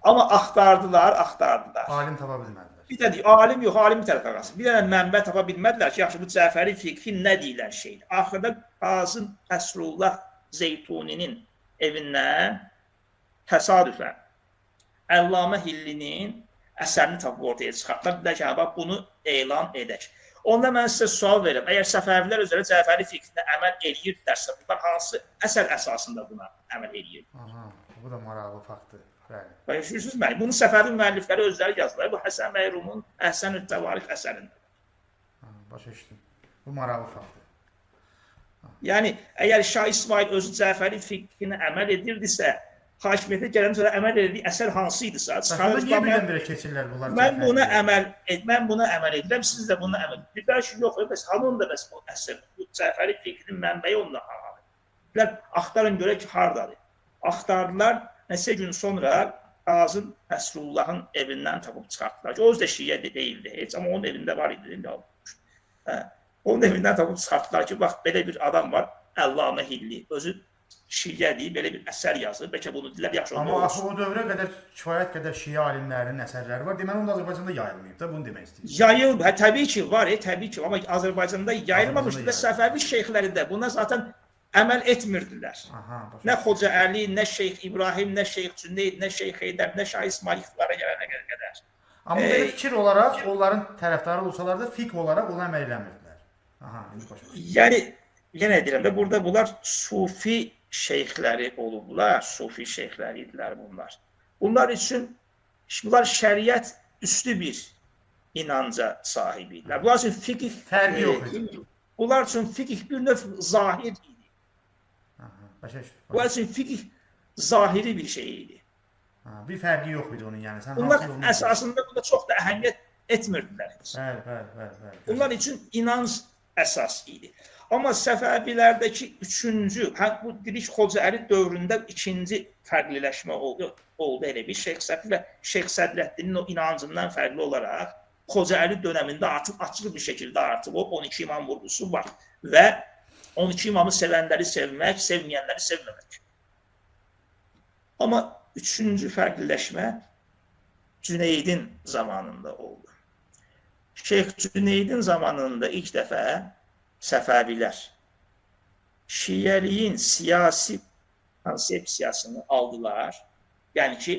Amma axtardılar. Alim tapa bilmədilər. Bir dənə alim yox, alim bir tərəfə qalsın. Bir dənə mənbə tapa bilmədilər ki, yaxşı bu Cəfəri fiqhi nə deyilən şeydir. Axırda Qazı Nəsrullah Zeytuninin evindən təsadüfən Əllamə Hillinin əsərini tapıb ortaya çıxartdılar. Dedilər ki, bax, bunu elan edək. Onda mən sizə sual verirəm. Əgər Səfəvilər üzrə Cəfəri fiqhinə əməl eləyirdilərsə, bunlar hansı əsər əsasında buna əməl eləyir? Aha, bu da maraqlı faktdır. Bəli. Başa düşürsünüz məni? Bunu Səfəvi müəllifləri özləri yazdılar. Bu Həsən bəy Rumun Əhsən-ü Təvarix əsərində. Başa düşdüm. Bu maraqlı faktdır. Yəni, əgər Şah İsmail özü Cəfəri fiqhinə əməl edirdisə, hakimiyyətə gələn sonra əməl etdiyi əsər hansı idisə, çıxarır. Niyə birdən-birə keçirlər bunlar? Mən buna əməl edirəm, siz də buna əməl edirəm. Dedilər ki, yox, bəs hanı onda bəs bu əsər, bu Cəfəri fiqhinin mənbəyi onda hanı? Dedilər, axtarın görək ki, hardadır. Axtardılar, neçə gün sonra Qazı Nəsrullahın evindən tapıb çıxartdılar ki, o özü də şiə deyildi heç, amma onun evində var idi. Onun evindən tapıb çıxartdılar ki, bax, belə bir adam var, Əllamə Hilli, özü şiədir, belə bir əsər yazır, bəlkə bunu dedilər, yaxşı onda olsun. Amma axı o dövrə qədər kifayət qədər şiə alimlərinin əsərləri var, deməli, onda Azərbaycanda yayılmayıb da, bunu demək istəyir. Yayılıb, hə, təbii ki, var, təbii ki, amma Azərbaycanda yayılmamışdı və Səfəvi şeyxləri də buna zaten əməl etmirdilər. Aha, nə Xoca Əli, nə Şeyx İbrahim, nə Şeyx Cüneyd, nə Şeyx Heydər, nə Şah İsmail iqtidara gələnə qədər. Amma belə fikir olaraq, onların tərəfdarı olsalar da fiqh olaraq ona əməl eləmirdilər. Aha, indi başa düşdüm. Yəni, yenə deyirəm də, burada bunlar sufi şeyxləri olublar, sufi şeyxləri idilər bunlar. Bunlar üçün, bunlar şəriət üstü bir inanca sahib idilər. Bunlar üçün fiqh fərqi yox idi. Bunlar üçün fiqh bir növ zahir idi. Başa düşdüm. Bunlar üçün fiqh zahiri bir şey idi. Ha, bir fərqi yox idi onun yəni. Sən bunlar əsasında buna çox da əhəmiyyət etmirdilər heç. Bəli, bəli, bəli, bəli. Bunlar üçün inanc əsas idi. Amma Səfəvilərdəki üçüncü, hə, bu dedik Xoca Əli dövründə ikinci fərqliləşmə oldu elə bir. Şeyx Səfi və Şeyx Sədrəddinin o inancından fərqli olaraq Xoca Əli dönəmində artıq açıq bir şəkildə artıq o 12 imam vurğusu var və 12 imamı sevənləri sevmək, sevməyənləri sevməmək. Amma üçüncü fərqliləşmə Cüneydin zamanında oldu. Şeyx Cüneydin zamanında ilk dəfə Səfəvilər şiəliyin siyasi konsepsiyasını aldılar. Yəni ki,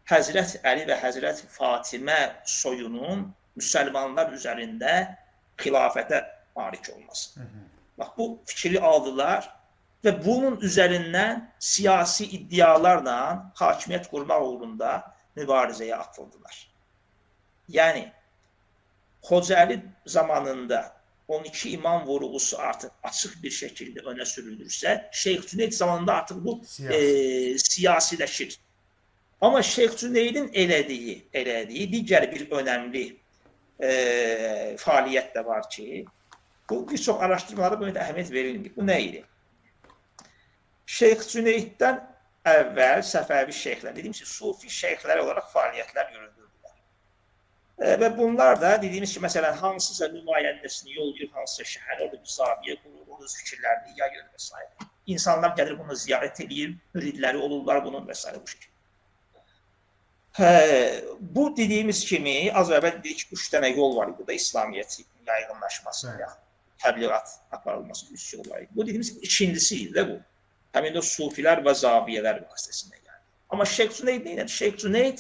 Həzrət Əli və Həzrət Fatimə soyunun müsəlmanlar üzərində xilafətə malik olması. Bax, bu fikri aldılar və bunun üzərindən siyasi iddialarla hakimiyyət qurmaq uğrunda mübarizəyə atıldılar. Yəni, Xocaəli zamanında 12 imam vurğusu artıq açıq bir şəkildə önə sürülürsə, Şeyx Cüneyd zamanında artıq bu siyasiləşir. Amma Şeyx Cüneydin elədiyi digər bir önəmli fəaliyyət də var ki, bu bir çox araşdırmalara buna əhəmiyyət verilmir. Bu nə idi? Şeyx Cüneyddən əvvəl Səfəvi şeyxlər, dediyimiz ki, sufi şeyxlər olaraq fəaliyyətlər yürüdürdülər. Və bunlar da dediyimiz ki, məsələn, hansısa nümayəndəsini yollayır, hansısa şəhərə, orada bir zaviyə qurur, orada öz fikirlərini yayır və s. İnsanlar gəlir bunu ziyarət edir, müridləri olurlar bunun və s. bu şəkildə. Bu dediyimiz kimi, az əvvəl dedik ki, 3 dənə yol var idi da İslamiyyətin yayğınlaşması, təbliğat aparılması 3 yol var idi. Bu dediyimiz ikincisi idi də bu. Həmin də sufilər və zaviyələr vasitəsilə gəldi. Amma Şeyx Cüneyd nə elədi? Şeyx Cüneyd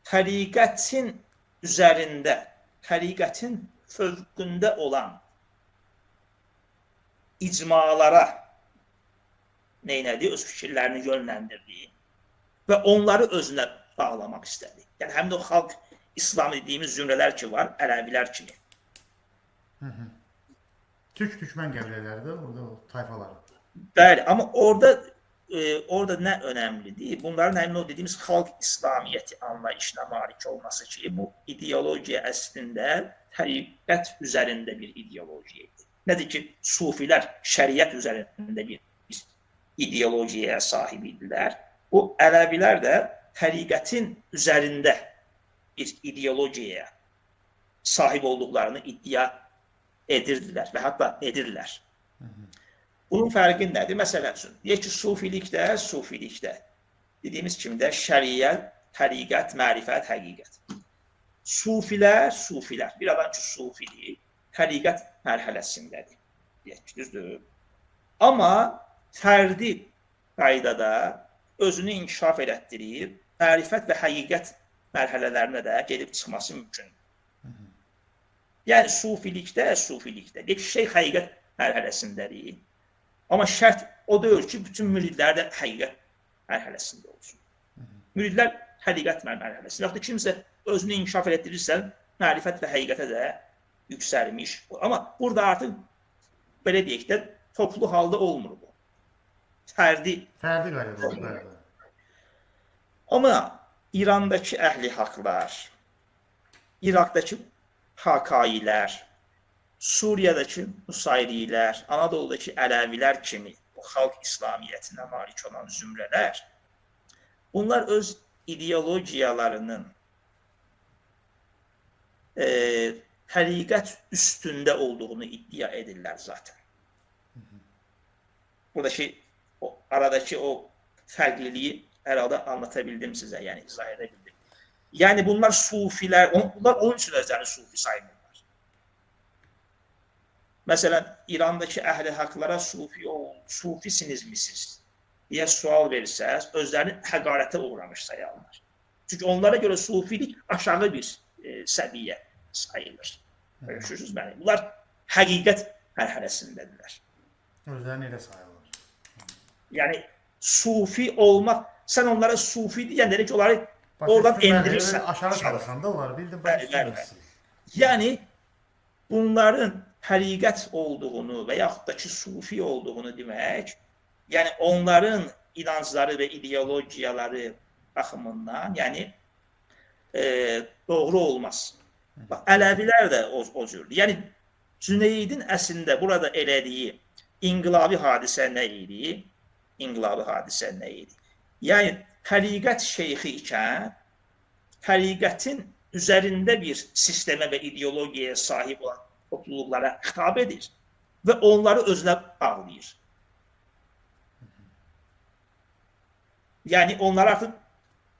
təriqətin üzərində, təriqətin fövqündə olan icmalara nə elədi? Öz fikirlərini yönləndirdi və onları özünə bağlamaq istədi. Yəni, həmin o xalq İslamı dediyimiz zümrələr ki var, ələvilər kimi. Türk düşmən qəbilələri də orada o tayfaları. Bəli, amma orada nə önəmlidir? Bunların həmin o dediyimiz xalq İslamiyyəti anlayışına malik olması ki, bu ideologiya əslində təriqət üzərində bir ideologiya idi. Nədir ki, sufilər şəriət üzərində bir ideologiyaya sahib idilər. Bu ələvilər də təriqətin üzərində bir ideologiyaya sahib olduqlarını iddia edirdilər və hətta edirlər. Bunun fərqi nədir? Məsəl üçün, deyək ki, sufilikdə dediyimiz kimi də şəriət, təriqət, mərifət, həqiqət. Sufilər, bir adam ki, sufilik təriqət mərhələsindədir. Deyək ki, düzdür. Amma fərdi qaydada özünü inkişaf elətdirib, mərifət və həqiqət mərhələlərinə də gedib çıxması mümkündür. Yəni, sufilikdə, deyək ki, şeyx həqiqət mərhələsindədir. Amma şərt o deyil ki, bütün müridlər də həqiqət mərhələsində olsun. Müridlər həqiqət mərhələsində. Yaxud da kimsə özünü inkişaf elətdirirsə, mərifət və həqiqətə də yüksəlmiş. Amma burada artıq, belə deyək də, toplu halda olmur bu. Fərdi qaydada olur. Amma İrandakı əhli haqlar, İraqdakı Hakailər, Suriyadakı Nusayrilər, Anadoludakı Ələvilər kimi o xalq İslamiyyətinə malik olan zümrələr, bunlar öz ideologiyalarının təriqət üstündə olduğunu iddia edirlər zaten. Buradakı, o, aradakı o fərqliliyi hər halda anlatabildim sizə, yəni izah edə bildim. Yəni bunlar sufilər, bunlar onun üçün özlərini sufi saymırlar. Məsələn, İrandakı əhli haqlara sufi sufisinizmi siz deyə sual versəz, özlərini həqarətə uğramış sayarlar. Çünki onlara görə sufilik aşağı bir səviyyə sayılır. Görüşürsünüz məni. Bunlar həqiqət mərhələsindədirlər. Özlərini elə sayırlar. Yəni, sufi olmaq, sən onlara sufi deyən ki, onları oradan endirirsən. Aşağı çalırsan da onları, bildim. Bəli. Yəni, bunların həqiqət olduğunu və yaxud da ki, sufi olduğunu demək, yəni onların inancları və ideologiyaları baxımından, yəni doğru olmaz. Bax, Ələvilər də o cürdür. Yəni, Cüneydin əslində burada elədiyi inqilabi hadisə nə idi? İnqilabi hadisə nə idi? Yəni, təriqət şeyxi ikən, təriqətin üzərində bir sistemə və ideologiyaya sahib olan topluluqlara xitab edir və onları özünə bağlayır. Yəni, onları artıq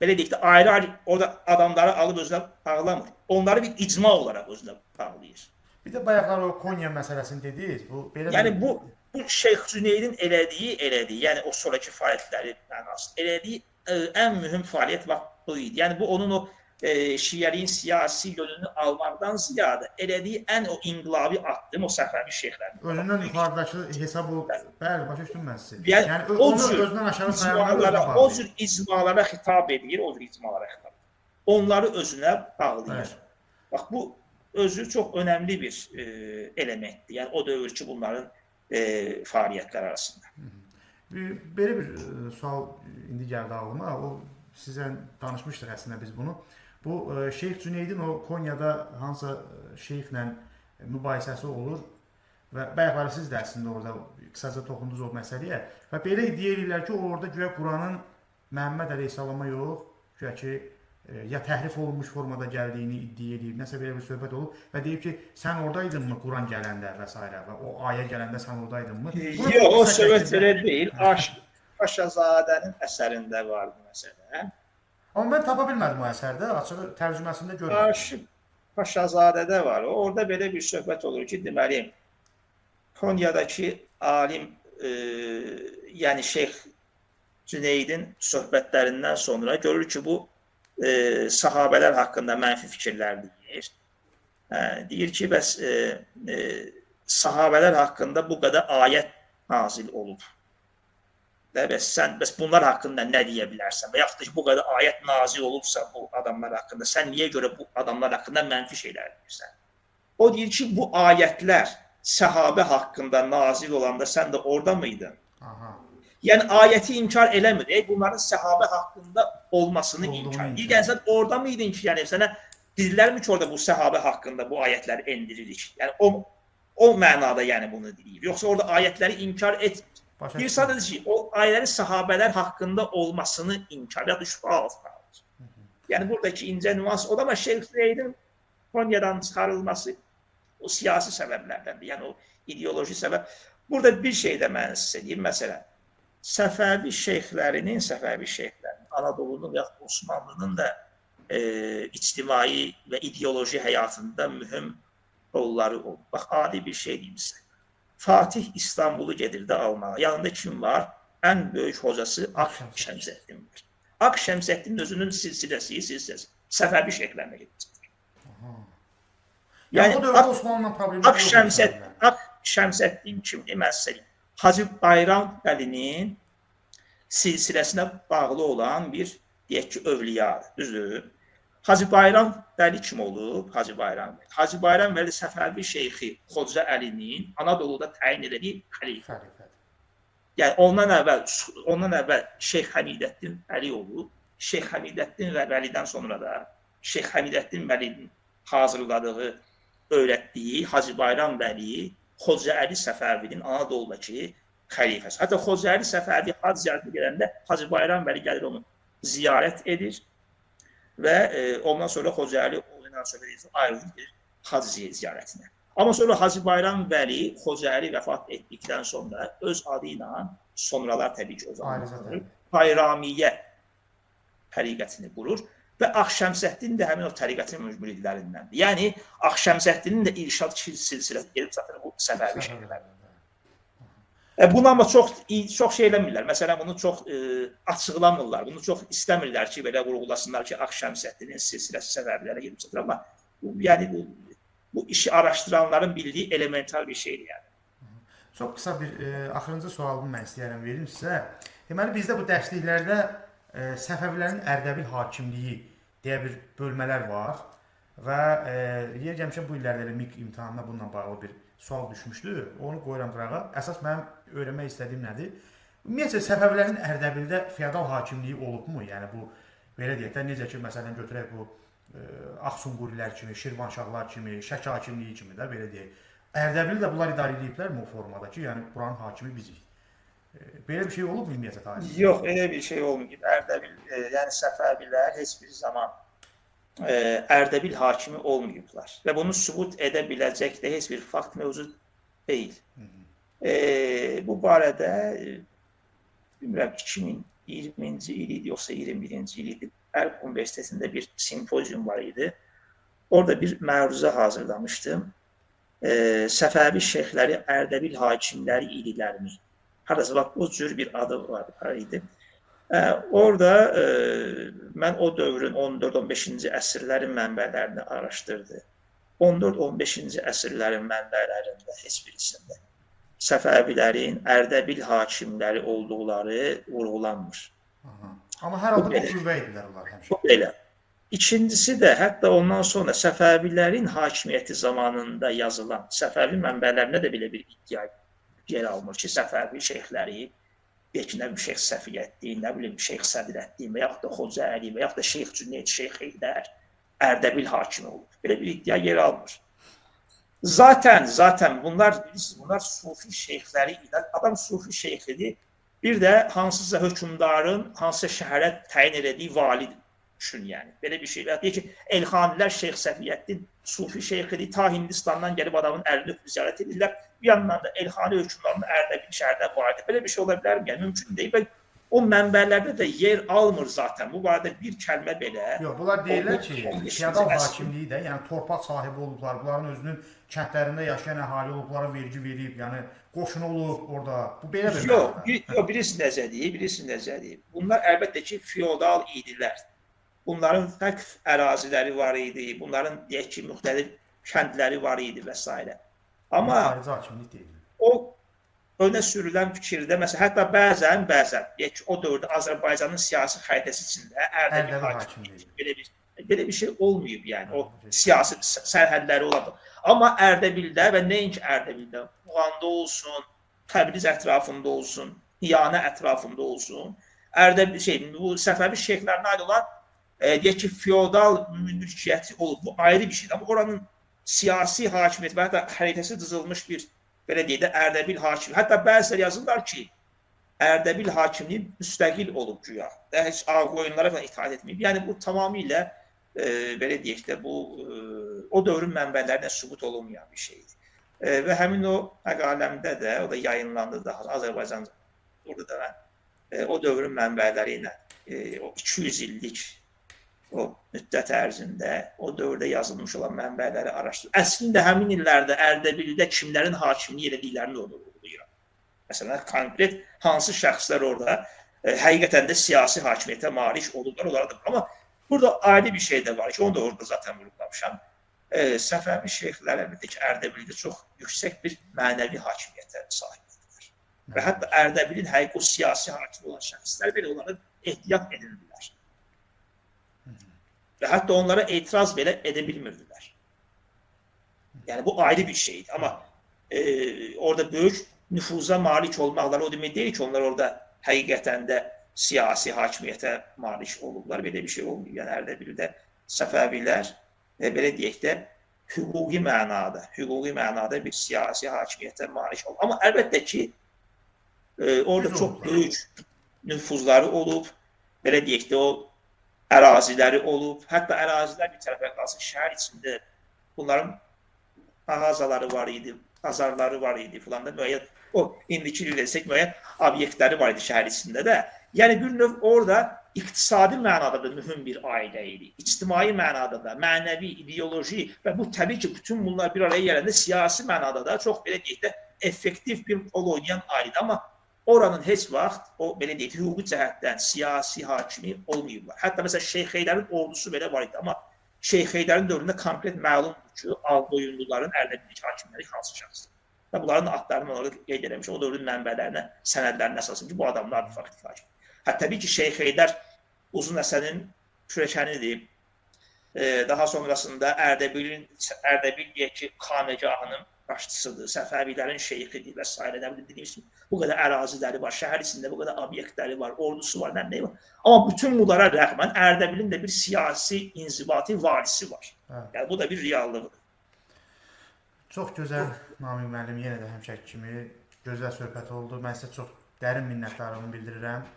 Belə deyək də, ayrı-ayrı orada adamları alıb özünə bağlamır. Onları bir icma olaraq özünə bağlayır. Bir də bayaqlar o Konya məsələsini dediniz. Bu belə yəni bu Şeyx Cüneydin elədiyi, yəni o sonrakı fəaliyyətləri mənasında elədiyi ən mühüm fəaliyyət bax bu idi. Yəni bu onun o şiəliyin siyasi yönünü almaqdan ziyadə elədiyi ən o inqilabi addım o Səfəvi şeyxlərinin. Özündən yuxarıdakı hesab o, bəli, başa düşdüm mən sizi. Yəni o onu cür özündən aşağı sayanları özünə o bağlayır. cür icmalara xitab edir, o cür icmalara xitab edir. Onları özünə bağlayır. Evet. Bax bu özü çox önəmli bir elementdir. Yəni o dövr ki bunların fəaliyyətlər arasında. Belə bir sual indi gəldi ağlıma. O sizə danışmışdıq əslində biz bunu. Bu Şeyx Cüneydin o Konyada hansısa şeyxlə mübahisəsi olur və bayaqları siz də əslində orada qısaca toxundunuz o məsələyə və belə iddia edirlər ki, o orada güya Quranın Məhəmməd əleyhissalama yox, güya ki ya təhrif olunmuş formada gəldiyini iddia edib, nəsə belə bir söhbət olub və deyib ki, sən oradaydınmı Quran gələndə və s. və o ayə gələndə sən oradaydınmı? Yox, o söhbət elə deyil. Aşıq Paşazadənin əsərində var bu məsələ. Amma mən tapa bilmədim o əsərdə, açığı tərcüməsində görmədim. Aşıq Paşazadədə var. Orada belə bir söhbət olur ki, deməli, Konyadakı alim, yəni Şeyx Cüneydin söhbətlərindən sonra görür ki, bu sahabələr haqqında mənfi fikirlər deyir. Deyir ki, bəs sahabələr haqqında bu qədər ayət nazil olub. Bəs sən bəs bunlar haqqında nə deyə bilərsən? Və yaxud da ki, bu qədər ayət nazil olubsa bu adamlar haqqında, sən niyə görə bu adamlar haqqında mənfi şeylər deyirsən? O deyir ki, bu ayətlər səhabə haqqında nazil olanda sən də orada mıydın? Aha. Yəni ayəti inkar eləmir. Bunların səhabə haqqında olmasını inkar edir. Yəni sən orada mıydın ki, yəni sənə dedilərmi ki, orada bu səhabə haqqında bu ayətləri endiririk? Yəni o mənada yəni bunu deyir. Yoxsa orada ayətləri inkar etmir. Bir sadəcə ki, o ayələrin sahabələr haqqında olmasını inkar, ya da şübhə altına alır. Yəni buradakı incə nüans o da, amma Şeyx Cüneydin Konyadan çıxarılması o siyasi səbəblərdəndir. Yəni o ideoloji səbəb. Burada bir şey də mən sizə deyim, məsələn, Səfəvi şeyxlərinin, Anadolunun və yaxud Osmanlının da ictimai və ideoloji həyatında mühüm rolları olub. Bax, adi bir şey deyim sizə. Fatih İstanbulu gedirdi almağa. Yanında kim var? Ən böyük hocası Ak Şəmsəddin var. Ak Şəmsəddinin özünün silsiləsi Səfəvi şeyxlərinə gedir. Yəni o dövrdə Osmanlı'nın problemi Ak Şəmsəddin kimdir? Mən sizə deyim. Hacı Bayram Vəlinin silsiləsinə bağlı olan bir, deyək ki, övliyadır. Düzdür? Hacı Bayram Vəli kim olub? Hacı Bayram Vəli. Hacı Bayram Vəli Səfəvi şeyxi Xoca Əlinin Anadoluda təyin elədiyi xəlifə. Yəni ondan əvvəl Şeyx Həmidəddin Vəli olub. Şeyx Həmidəddin Vəlidən sonra da Şeyx Həmidəddin Vəlinin hazırladığı, öyrətdiyi Hacı Bayram Vəli Xoca Əli Səfəvinin Anadoludakı xəlifəsi. Hətta Xoca Əli Səfəvi hac ziyarətinə gələndə Hacı Bayram Vəli gəlir onu ziyarət edir. Və ondan sonra Xoca Əli ondan sonra ayrılır hac ziyarətinə. Amma sonra Hacı Bayram Vəli Xoca Əli vəfat etdikdən sonra öz adı ilə sonralar təbii ki, öz adı ilə Bayramiyə təriqətini qurur və Ağşəmsəddin də həmin o təriqətin müridlərindəndir. Yəni Ağşəmsəddinin də irşad silsiləsi gedib çatır bu Səfəvi şeyxlərinə. Bunu amma çox şey eləmirlər. Məsələn, bunu çox açıqlamırlar. Bunu çox istəmirlər ki, belə vurğulasınlar ki, Ağşəmsəddinin silsiləsi Səfəvilərə gedib çatır. Amma yəni bu işi araşdıranların bildiyi elemental bir şeydir yəni. Çox qısa bir axırıncı sualımı mən istəyirəm verim sizə. Deməli, bizdə bu dərsliklərdə Səfəvilərin Ərdəbil hakimliyi deyə bir bölmələr var və yer gəlmişəm bu illərdə elə MİQ imtahanına bununla bağlı bir sual düşmüşdü. Onu qoyuram qırağa. Əsas mənim öyrənmək istədiyim nədir? Ümumiyyətcə Səfəvilərin Ərdəbildə feodal hakimliyi olubmu? Yəni bu belə deyək də, necə ki məsələn götürək bu Ağsunqurilər kimi, Şirvanşahlar kimi, Şəki hakimliyi kimi də belə deyək. Ərdəbili də bunlar idarə ediblərmi o formada ki, yəni buranın hakimi bizik? Belə bir şey olub mu ümumiyyətcə tarixdə? Yox, elə bir şey olmayıb. Ərdəbil, yəni Səfəvilər heç bir zaman Ərdəbil hakimi olmayıblar və bunu sübut edə biləcək də heç bir fakt mövcud deyil. Bu barədə bilmirəm 2020-ci il idi, yoxsa 21-ci il idi. Qərb Universitetində bir simpozium var idi. Orada bir məruzə hazırlamışdım. Səfəvi şeyxləri Ərdəbil hakimləri idilərmi? Hardasa bax, o cür bir adı var idi. Orada mən o dövrün 14-15-ci əsrlərin mənbələrini araşdırdım. 14-15-ci əsrlərin mənbələrində heç birisində Səfəvilərin Ərdəbil hakimləri olduqları vurğulanmır. Aha. Amma hər halda bu qüvvə idilər onlar həmişə. Bu belə. İkincisi də hətta ondan sonra Səfəvilərin hakimiyyəti zamanında yazılan Səfəvi mənbələrində də belə bir iddia yer almır ki, Səfəvi şeyxləri, deyək ki, nə bilim Şeyx Səfiyyəddin, nə bilim Şeyx Sədrəddin və yaxud da Xoca Əli və yaxud da Şeyx Cüneyd, Şeyx Heydər Ərdəbil hakimi olub. Belə bir iddia yer almır. Zaten bunlar sufi şeyxləri idi. Adam sufi şeyxidir. Bir də hansısa hökmdarın hansısa şəhərə təyin elədiyi validir. Düşün yəni. Belə bir şey. Deyir ki, Elxanilər Şeyx Səfiyyəddin sufi şeyxidir. Ta Hindistandan gəlib adamın əlini öpüb ziyarət edirlər. Bir yandan da Elxani hökmdarının Ərdəbil şəhərdə validir. Belə bir şey ola bilərmi? Yəni mümkün deyil. Və o mənbələrdə də yer almır zaten. Bu barədə bir kəlmə belə. Yox, bunlar deyirlər ki, feodal hakimliyi də, yəni torpaq sahibi olublar, bunların özünün kəndlərində yaşayan əhali olub, bunlara vergi verib, yəni qoşunu olub orada. Bu belə bir yox, yox, birisi necə deyir, birisi necə deyir. Bunlar əlbəttə ki, feodal idilər. Bunların vəqf əraziləri var idi, bunların deyək ki, müxtəlif kəndləri var idi və s. Amma xarici hakimlik deyil. O önə sürülən fikirdə, məsələn, hətta bəzən, deyək ki, o dövrdə Azərbaycanın siyasi xəritəsi içində Ərdəbil hakimliyi belə bir şey olmayıb, yəni o siyasi sərhədləri olardı. Amma Ərdəbildə və nəinki Ərdəbildə, Muğanda olsun, Təbriz ətrafında olsun, Niyanə ətrafında olsun, Ərdəbil bu Səfəvi şeyxlərinə aid olan deyək ki, feodal mülkiyyəti olub. Bu ayrı bir şeydir. Amma oranın siyasi hakimiyyəti və hətta xəritəsi cızılmış bir belə deyək də Ərdəbil hakimi. Hətta bəziləri yazırlar ki, Ərdəbil hakimliyi müstəqil olub güya. Heç Ağqoyunlara falan itaat etməyib. Yəni bu tamamilə belə deyək də bu o dövrün mənbələrinə sübut olunmayan bir şeydir. Və həmin o məqaləmdə də o da yayınlandı daha Azərbaycan orada da mən o dövrün mənbələri ilə o 200 illik o müddət ərzində o dövrdə yazılmış olan mənbələri araşdırır. Əslində həmin illərdə Ərdəbildə kimlərin hakimliyi elədiklərini orada vurğulayıram. Məsələn, konkret hansı şəxslər orada həqiqətən də siyasi hakimiyyətə malik olurlar, onlara da. Amma burada ayrı bir şey də var ki, onu da orada zaten vurğulamışam. Səfəvi şeyxlər əlbəttə ki, Ərdəbildə çox yüksək bir mənəvi hakimiyyətə sahib idilər. Və hətta Ərdəbilin həqiqi o siyasi hakim olan şəxslər belə onlara ehtiyat edirdilər. Və hətta onlara etiraz belə edə bilmirdilər. Yəni bu ayrı bir şeydir. Amma orada böyük nüfuza malik olmaqları o demək deyil ki, onlar orada həqiqətən də siyasi hakimiyyətə malik olublar. Belə bir şey olmuyor. Yəni Ərdəbildə Səfəvilər belə deyək də hüquqi mənada bir siyasi hakimiyyətə malik olub. Amma əlbəttə ki, orada çox böyük nüfuzları olub, belə deyək də o əraziləri olub, hətta ərazilər bir tərəfə qalsın, şəhər içində bunların mağazaları var idi, pazarları var idi filan da müəyyən, o indiki il desək müəyyən obyektləri var idi şəhər içində də. Yəni bir növ orada iqtisadi mənada da mühüm bir ailə idi, ictimai mənada da, mənəvi, ideoloji və bu təbii ki, bütün bunlar bir araya gələndə siyasi mənada da çox belə deyək də effektiv bir rol oynayan ailədir. Amma oranın heç vaxt o belə deyək, hüquqi cəhətdən siyasi hakimi olmayıblar. Hətta məsələn Şeyx Heydərin ordusu belə var idi, amma Şeyx Heydərin dövründə konkret məlumdur ki, Ağqoyunluların Ərdəbildəki hakimləri hansı şəxsdir. Və bunların adlarını onlara qeyd eləmiş, o dövrün mənbələrinə, sənədlərinə əsasən ki, bu adamlar faktiki hakim. Hətta təbii ki, Şeyx Heydər Uzun Həsənin kürəkənidir. Daha sonrasında Ərdəbil deyək ki, xanəgahının başçısıdır, Səfəvilərin şeyxidir və s. Nə bilim, dediyimiz kimi, bu qədər əraziləri var, şəhər içində bu qədər obyektləri var, ordusu var, nə var. Amma bütün bunlara rəğmən Ərdəbilin də bir siyasi inzibati varisi var. Hə. Yəni bu da bir reallığıdır. Çox gözəl Namiq müəllim, yenə də həmişəki kimi gözəl söhbət oldu. Mən sizə çox dərin minnətdarlığımı bildirirəm.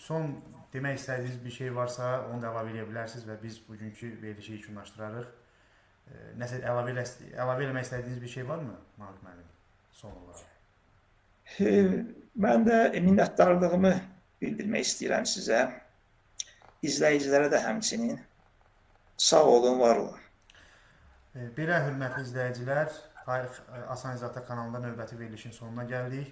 Son demək istədiyiniz bir şey varsa, onu da əlavə edə bilərsiniz və biz bugünkü verilişi yekunlaşdırarıq. Nəsə əlavə eləmək istədiyiniz bir şey varmı, Namiq müəllim, son olaraq? Mən də minnətdarlığımı bildirmək istəyirəm sizə. İzləyicilərə də həmçinin. Sağ olun, var olun. Belə hörmətli izləyicilər, Tarix Asanizadda kanalında növbəti verilişin sonuna gəldik.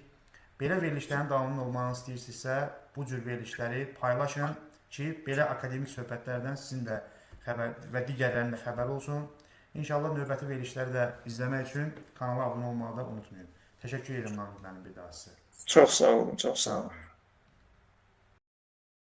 Belə verilişlərin davamının olmağını istəyirsinizsə, bu cür verilişləri paylaşın ki, belə akademik söhbətlərdən sizin də xəbər və digərlərinin də xəbəri olsun. İnşallah növbəti verilişləri də izləmək üçün kanala abunə olmağı da unutmayın. Təşəkkür edirəm Namiq müəllim bir daha sizə. Çox sağ olun, çox sağ olun.